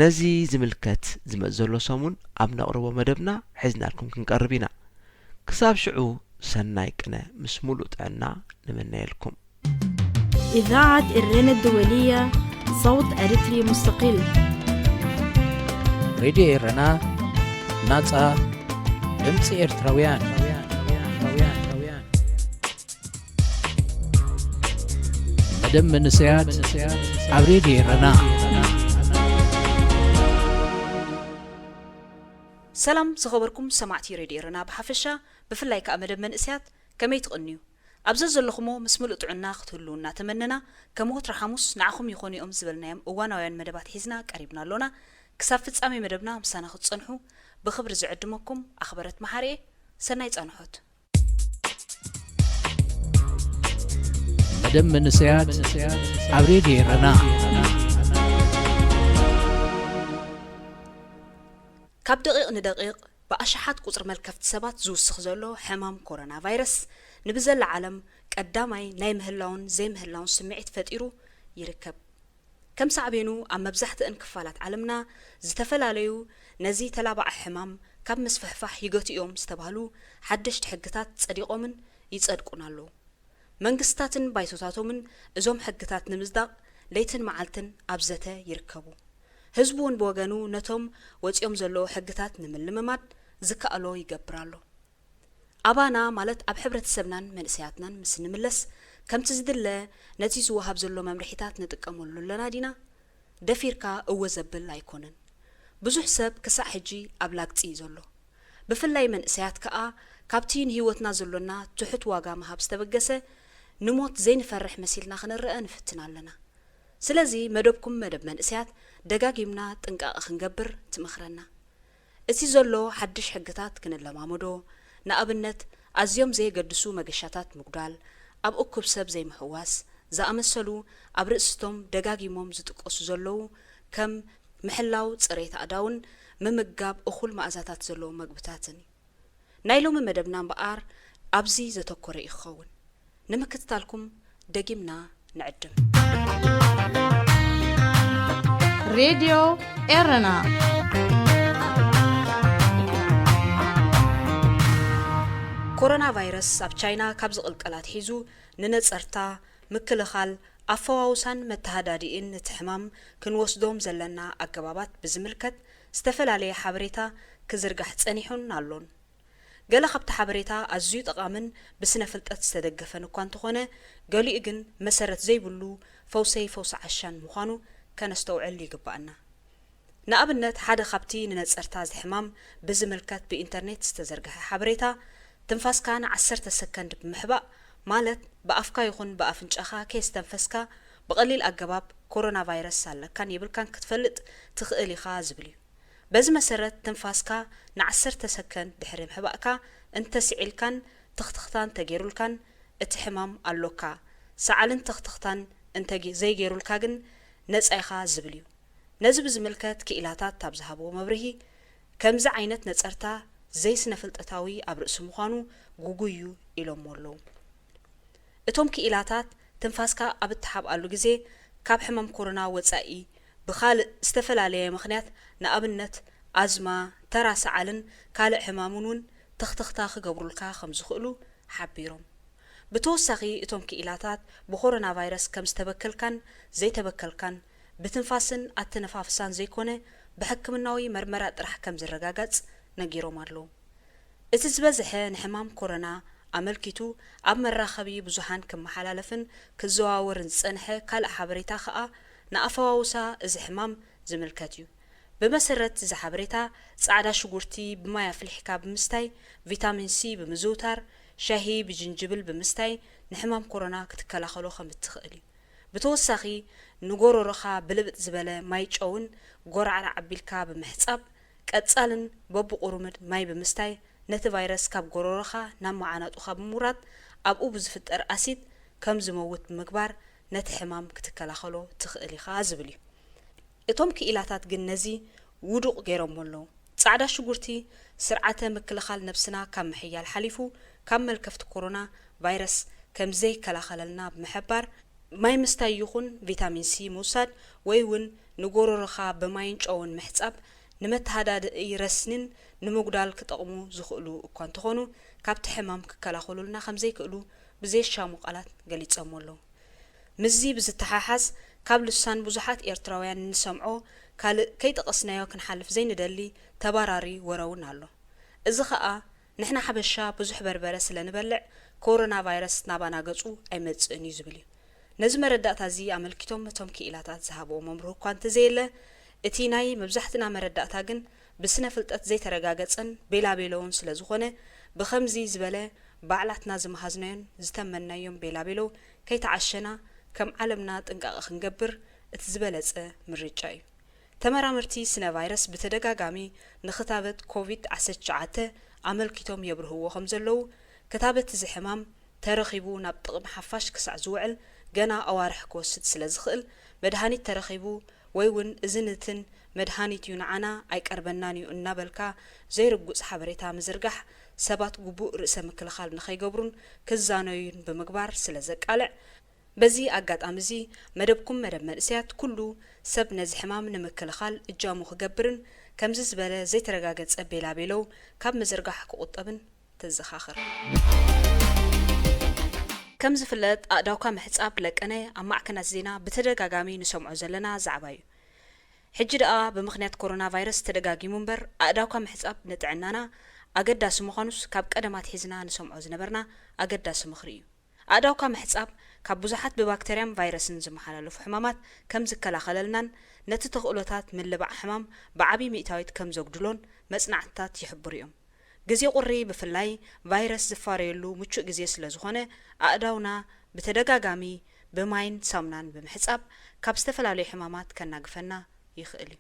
ነዚ ዝምልከት ዝመጽእ ዘሎ ሰሙን ኣብ ነቕርቦ መደብና ሒዝናልኩም ክንቀርብ ኢና። ክሳብ ሽዑ ሰናይ ቅነ ምስ ሙሉእ ጥዕና ንምነየልኩም። إذاعة إرينا الدولية، صوت أريتري مستقل. ሬድዮ ኤረና፣ ናጻ ድምጺ ኤርትራውያን። መደብ መንእሰያት ኣብ ሬድዮ ኤረና። ሰላም ዝኸበርኩም ሰማዕቲ ሬድዮ ኤረና ብሓፈሻ፣ ብፍላይ ከኣ መደብ መንእሰያት ከመይ ትቕንዩ? ኣብ ዘዘለኹሞ ምስ ምሉእ ጥዑና ክትህልዉ እናተመነና፣ ከም ወትሩ ሓሙስ ንዓኹም ይኾኑ እዮም ዝበልናዮም እዋናውያን መደባት ሒዝና ቀሪብና ኣሎና። ክሳብ ፍጻሜ መደብና ምሳና ክትጸንሑ ብኽብሪ ዝዕድመኩም ኣኽበረት መሓሪኤ። ሰናይ ጻንሖት። መደብ መንእሰያት ኣብ ሬድዮ ኤረና። ካብ ደቂቕ ንደቂቕ ብኣሽሓት ቁጽሪ መልከፍቲ ሰባት ዝውስኽ ዘሎ ሕማም ኮሮና ቫይረስ ንብዘላ ዓለም ቀዳማይ ናይ ምህላውን ዘይምህላውን ስምዒት ፈጢሩ ይርከብ። ከም ሳዕቤኑ ኣብ መብዛሕትእን ክፋላት ዓለምና ዝተፈላለዩ ነዚ ተላባዒ ሕማም ካብ ምስፍሕፋሕ ይገትኡ እዮም ዝተባህሉ ሓደሽቲ ሕግታት ጸዲቖምን ይጸድቁን ኣለዉ። መንግስታትን ባይቶታቶምን እዞም ሕግታት ንምጽዳቕ ለይትን መዓልትን ኣብ ዘተ ይርከቡ። ህዝቢ እውን ብወገኑ ነቶም ወጺኦም ዘለዉ ሕግታት ንምልምማድ ዝከኣሎ ይገብር ኣሎ። ኣባና ማለት ኣብ ሕብረተሰብናን መንእሰያትናን ምስ ንምለስ ከምቲ ዝድለ ነቲ ዝወሃብ ዘሎ መምርሒታት ንጥቀመሉ ኣለና ዲና? ደፊርካ እወ ዘብል ኣይኮነን። ብዙሕ ሰብ ክሳዕ ሕጂ ኣብ ላግጺ እዩ ዘሎ። ብፍላይ መንእሰያት ከኣ ካብቲ ንህይወትና ዘሎና ትሑት ዋጋ ምሃብ ዝተበገሰ ንሞት ዘይንፈርሕ መሲልና ክንረኣ ንፍትን ኣለና። ስለዚ መደብኩም መደብ መንእሰያት ደጋጊምና ጥንቃቐ ክንገብር ትምኽረና። እቲ ዘሎ ሓድሽ ሕግታት ክንለማመዶ፣ ንኣብነት ኣዝዮም ዘየገድሱ መገሻታት ምጉዳል፣ ኣብ እኩብ ሰብ ዘይምሕዋስ ዝኣመሰሉ ኣብ ርእስቶም ደጋጊሞም ዝጥቀሱ ዘለዉ ከም ምሕላው ጽሬት ኣእዳውን ምምጋብ እኹል መኣዛታት ዘለዎም መግብታትን እዩ። ናይ ሎሚ መደብና እምበኣር ኣብዚ ዘተኮረ እዩ ክኸውን። ንምክትታልኩም ደጊምና ንዕድም። ሬድዮ ኤረና። ኮሮና ቫይረስ ኣብ ቻይና ካብ ዝቕልቀል ኣትሒዙ ንነጸርታ፣ ምክልኻል፣ ኣፈዋውሳን መተሃዳድኢን እቲ ሕማም ክንወስዶም ዘለና ኣገባባት ብዝምልከት ዝተፈላለየ ሓበሬታ ክዝርጋሕ ጸኒሑን ኣሎን። ገለ ካብቲ ሓበሬታ ኣዝዩ ጠቓምን ብስነ ፍልጠት ዝተደገፈን እኳ እንተኾነ፣ ገሊኡ ግን መሰረት ዘይብሉ ፈውሰይ ፈውሲ ዓሻን ምዃኑ ከነስተውዕል ይግባኣና። ንኣብነት፣ ሓደ ካብቲ ንነጸርታ እዚ ሕማም ብዝምልከት ብኢንተርኔት ዝተዘርግሐ ሓበሬታ፣ ትንፋስካ ንዓሰርተ ሰከንድ ብምሕባእ፣ ማለት ብኣፍካ ይኹን ብኣፍንጫኻ ከየስተንፈስካ ብቐሊል ኣገባብ ኮሮና ቫይረስ ኣለካን የብልካን ክትፈልጥ ትኽእል ኢኻ ዝብል እዩ። በዚ መሰረት፣ ትንፋስካ ንዓሰርተ ሰከንድ ድሕሪ ምሕባእካ እንተስዒልካን ትኽትኽታን ተገይሩልካን እቲ ሕማም ኣሎካ፣ ሰዓልን ትኽትኽታን እንተ ዘይገይሩልካ ግን ነጻ ኢኻ ዝብል እዩ። ነዚ ብዝምልከት ክኢላታት ኣብ ዝሃብዎ መብርሂ፣ ከምዚ ዓይነት ነጸርታ ዘይስነ-ፍልጠታዊ ኣብ ርእሲ ምዃኑ ግጉይ እዩ ኢሎምዎ ኣለዉ። እቶም ክኢላታት፣ ትንፋስካ ኣብ እትሓብኣሉ ግዜ ካብ ሕማም ኮሮና ወጻኢ ብኻልእ ዝተፈላለየ ምኽንያት፣ ንኣብነት ኣዝማ፣ ተራ ሰዓልን ካልእ ሕማምን እውን ትኽትኽታ ክገብሩልካ ከም ዝኽእሉ ሓቢሮም። ብተወሳኺ፣ እቶም ክኢላታት ብኮሮና ቫይረስ ከም ዝተበከልካን ዘይተበከልካን ብትንፋስን ኣተነፋፍሳን ዘይኮነ ብሕክምናዊ መርመራ ጥራሕ ከም ዝረጋገጽ ነጊሮም ኣለዉ። እቲ ዝበዝሐ ንሕማም ኮሮና ኣመልኪቱ ኣብ መራኸቢ ብዙሓን ክመሓላለፍን ክዘዋወርን ዝጸንሐ ካልእ ሓበሬታ ከኣ ንኣፈዋውሳ እዚ ሕማም ዝምልከት እዩ። ብመሰረት እዚ ሓበሬታ፣ ጻዕዳ ሽጉርቲ ብማይ ኣፍሊሕካ ብምስታይ፣ ቪታሚን ሲ ብምዝውታር፣ ሻሂ ብጅንጅብል ብምስታይ ንሕማም ኮሮና ክትከላኸሎ ከም እትኽእል እዩ። ብተወሳኺ፣ ንጎሮሮኻ ብልብጥ ዝበለ ማይ ጨውን ጎራዕራዕ ኣቢልካ ብምሕጻብ፣ ቀጻልን በብቁሩምድ ማይ ብምስታይ፣ ነቲ ቫይረስ ካብ ጎሮሮኻ ናብ መዓናጡኻ ብምውራድ፣ ኣብኡ ብዝፍጠር ኣሲድ ከም ዝመውት ብምግባር፣ ነቲ ሕማም ክትከላኸሎ ትኽእል ኢኻ ዝብል እዩ። እቶም ክኢላታት ግን ነዚ ውዱቕ ገይሮሞ ኣለዉ። ጻዕዳ ሽጉርቲ ስርዓተ ምክልኻል ነብስና ካብ ምሕያል ሓሊፉ፣ ካብ መልከፍቲ ኮሮና ቫይረስ ከም ዘይከላኸለልና ብምሕባር፣ ማይ ምስታይ ይኹን ቪታሚን ሲ ምውሳድ ወይ እውን ንጎሮሮኻ ብማይን ጨውን ምሕጻብ ንመተሃዳድኢ ረስኒን ንምጉዳል ክጠቕሙ ዝኽእሉ እኳ እንተኾኑ፣ ካብቲ ሕማም ክከላኸሉልና ከም ዘይክእሉ ብዘየሻሙ ቃላት ገሊጾሞ ኣለዉ። ምስዚ ብዝተሓሓዝ፣ ካብ ልሳን ብዙሓት ኤርትራውያን እንሰምዖ ካልእ ከይጠቐስናዮ ክንሓልፍ ዘይንደሊ ተባራሪ ወረ እውን ኣሎ። እዚ ኸኣ፣ ንሕና ሓበሻ ብዙሕ በርበረ ስለ ንበልዕ፣ ኮሮና ቫይረስ ናባና ገጹ ኣይመጽእን እዩ ዝብል እዩ። ነዚ መረዳእታ እዚ ኣመልኪቶም እቶም ክኢላታት ዝሃብዎ መምርሂ እኳ እንተዘየለ፣ እቲ ናይ መብዛሕትና መረዳእታ ግን ብስነ ፍልጠት ዘይተረጋገጸን ቤላቤሎውን ስለ ዝኾነ፣ ብኸምዚ ዝበለ ባዕላትና ዝመሃዝናዮን ዝተመናዮን ቤላቤሎ ከይተዓሸና፣ ከም ዓለምና ጥንቃቐ ክንገብር እቲ ዝበለጸ ምርጫ እዩ። ተመራመርቲ ስነ ቫይረስ ብተደጋጋሚ ንክታበት ኮቪድ ዓሰርተ ትሽዓተ ኣመልኪቶም የብርህዎ ከም ዘለዉ፣ ክታበት እዚ ሕማም ተረኺቡ ናብ ጥቕሚ ሓፋሽ ክሳዕ ዝውዕል ገና ኣዋርሕ ክወስድ ስለ ዝኽእል፣ መድሃኒት ተረኺቡ ወይ እውን እዚ ንትን መድሃኒት እዩ ንዓና ኣይቀርበናን እዩ እናበልካ ዘይርጉጽ ሓበሬታ ምዝርጋሕ፣ ሰባት ግቡእ ርእሰ ምክልኻል ንኸይገብሩን ክዛነዩን ብምግባር ስለ ዘቃልዕ፣ በዚ ኣጋጣሚ እዚ መደብኩም መደብ መንእሰያት ኩሉ ሰብ ነዚ ሕማም ንምክልኻል እጃሙ ክገብርን ከምዚ ዝበለ ዘይተረጋገጸ ቤላቤለው ካብ ምዝርጋሕ ክቑጠብን ተዘኻኽር። ከም ዝፍለጥ ኣእዳውካ ምሕጻብ ለቀነ ኣብ ማዕከናት ዜና ብተደጋጋሚ ንሰምዖ ዘለና ዛዕባ እዩ። ሕጂ ደኣ ብምኽንያት ኮሮና ቫይረስ ተደጋጊሙ እምበር ኣእዳውካ ምሕጻብ ንጥዕናና ኣገዳሲ ምዃኑስ ካብ ቀደም ኣትሒዝና ንሰምዖ ዝነበርና ኣገዳሲ ምኽሪ እዩ። ኣእዳውካ ምሕጻብ ካብ ብዙሓት ብባክተርያን ቫይረስን ዝመሓላለፉ ሕማማት ከም ዝከላኸለልናን ነቲ ተኽእሎታት ምልባዕ ሕማም ብዓቢ ሚእታዊት ከም ዘጉድሎን መጽናዕትታት ይሕብሩ እዮም። ግዜ ቁሪ ብፍላይ ቫይረስ ዝፋረየሉ ምቹእ ግዜ ስለ ዝኾነ ኣእዳውና ብተደጋጋሚ ብማይን ሳሙናን ብምሕጻብ ካብ ዝተፈላለዩ ሕማማት ከናግፈና ይኽእል እዩ።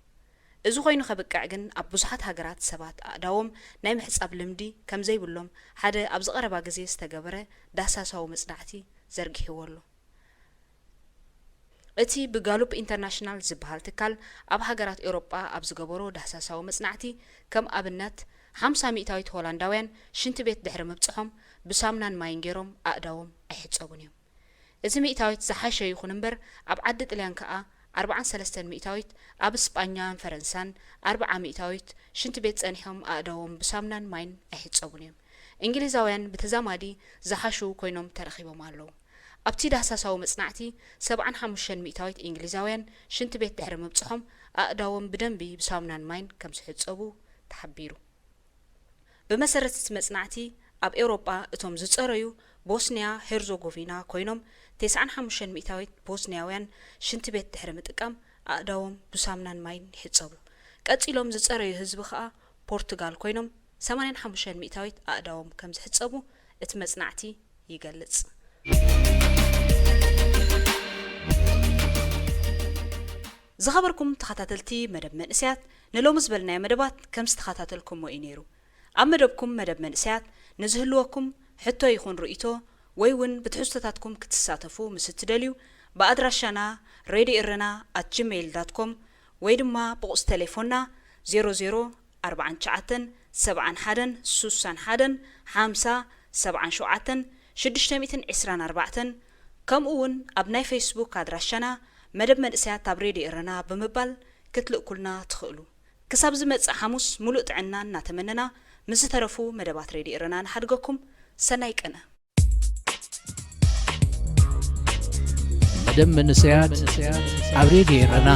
እዚ ኮይኑ ከብቅዕ ግን ኣብ ብዙሓት ሃገራት ሰባት ኣእዳዎም ናይ ምሕጻብ ልምዲ ከም ዘይብሎም ሓደ ኣብዚ ቀረባ ግዜ ዝተገበረ ዳህሳሳዊ መጽናዕቲ ዘርጊሕዎ ኣሎ። እቲ ብጋሉፕ ኢንተርናሽናል ዝበሃል ትካል ኣብ ሃገራት ኤውሮጳ ኣብ ዝገበሮ ዳህሳሳዊ መጽናዕቲ ከም ኣብነት ሓምሳ ሚእታዊት ሆላንዳውያን ሽንቲ ቤት ድሕሪ ምብጽሖም ብሳሙናን ማይን ገይሮም ኣእዳዎም ኣይሕጸቡን እዮም። እዚ ሚእታዊት ዝሓሸ ይኹን እምበር፣ ኣብ ዓዲ ጥልያን ከኣ ኣርብዓን ሰለስተን ሚእታዊት፣ ኣብ ስጳኛን ፈረንሳን ኣርብዓ ሚእታዊት ሽንቲ ቤት ጸኒሖም ኣእዳዎም ብሳሙናን ማይን ኣይሕጸቡን እዮም። እንግሊዛውያን ብተዛማዲ ዝሓሹ ኮይኖም ተረኺቦም ኣለዉ። ኣብቲ ዳህሳሳዊ መጽናዕቲ፣ ሰብዓን ሓሙሽተን ሚእታዊት እንግሊዛውያን ሽንቲ ቤት ድሕሪ ምብጽሖም ኣእዳዎም ብደንቢ ብሳሙናን ማይን ከም ዝሕጸቡ ተሓቢሩ። ብመሰረት እቲ መጽናዕቲ፣ ኣብ ኤውሮጳ እቶም ዝጸረዩ ቦስንያ ሄርዞጎቪና ኮይኖም፣ ተስዓን ሓሙሽተን ሚእታዊት ቦስንያውያን ሽንቲ ቤት ድሕሪ ምጥቃም ኣእዳዎም ብሳሙናን ማይን ይሕጸቡ። ቀጺሎም ዝጸረዩ ህዝቢ ከኣ ፖርቱጋል ኮይኖም፣ ሰማንያን ሓሙሽተን ሚእታዊት ኣእዳዎም ከም ዝሕጸቡ እቲ መጽናዕቲ ይገልጽ። ዝኸበርኩም ተኸታተልቲ መደብ መንእሰያት፣ ንሎሚ ዝበልናዮ መደባት ከም ዝተኸታተልኩሞ እዩ ነይሩ። ኣብ መደብኩም መደብ መንእሰያት ንዝህልወኩም ሕቶ ይኹን ርእይቶ ወይ እውን ብትሕዝቶታትኩም ክትሳተፉ ምስ እትደልዩ፣ ብኣድራሻና ሬድዮ ኤረና ኣት ጂሜይል ዳት ኮም ወይ ድማ ብቑጽሪ ቴሌፎንና ዜሮ ዜሮ ኣርባዓን ትሽዓተን ሰብዓን ሓደን ስሳን ሓደን ሓምሳ ሰብዓን ሸውዓተን ሽዱሽተ ሚእትን ዕስራን ኣርባዕተን፣ ከምኡ እውን ኣብ ናይ ፌስቡክ ኣድራሻና መደብ መንእሰያት ኣብ ሬድዮ ኤረና ብምባል ክትልእኩልና ትኽእሉ። ክሳብ ዝመጽእ ሓሙስ ምሉእ ጥዕና እናተመነና፣ ምስ ዝተረፉ መደባት ሬድዮ ኤረና ንሓድገኩም። ሰናይ ቅነ። መደብ መንእሰያት ኣብ ሬድዮ ኤረና።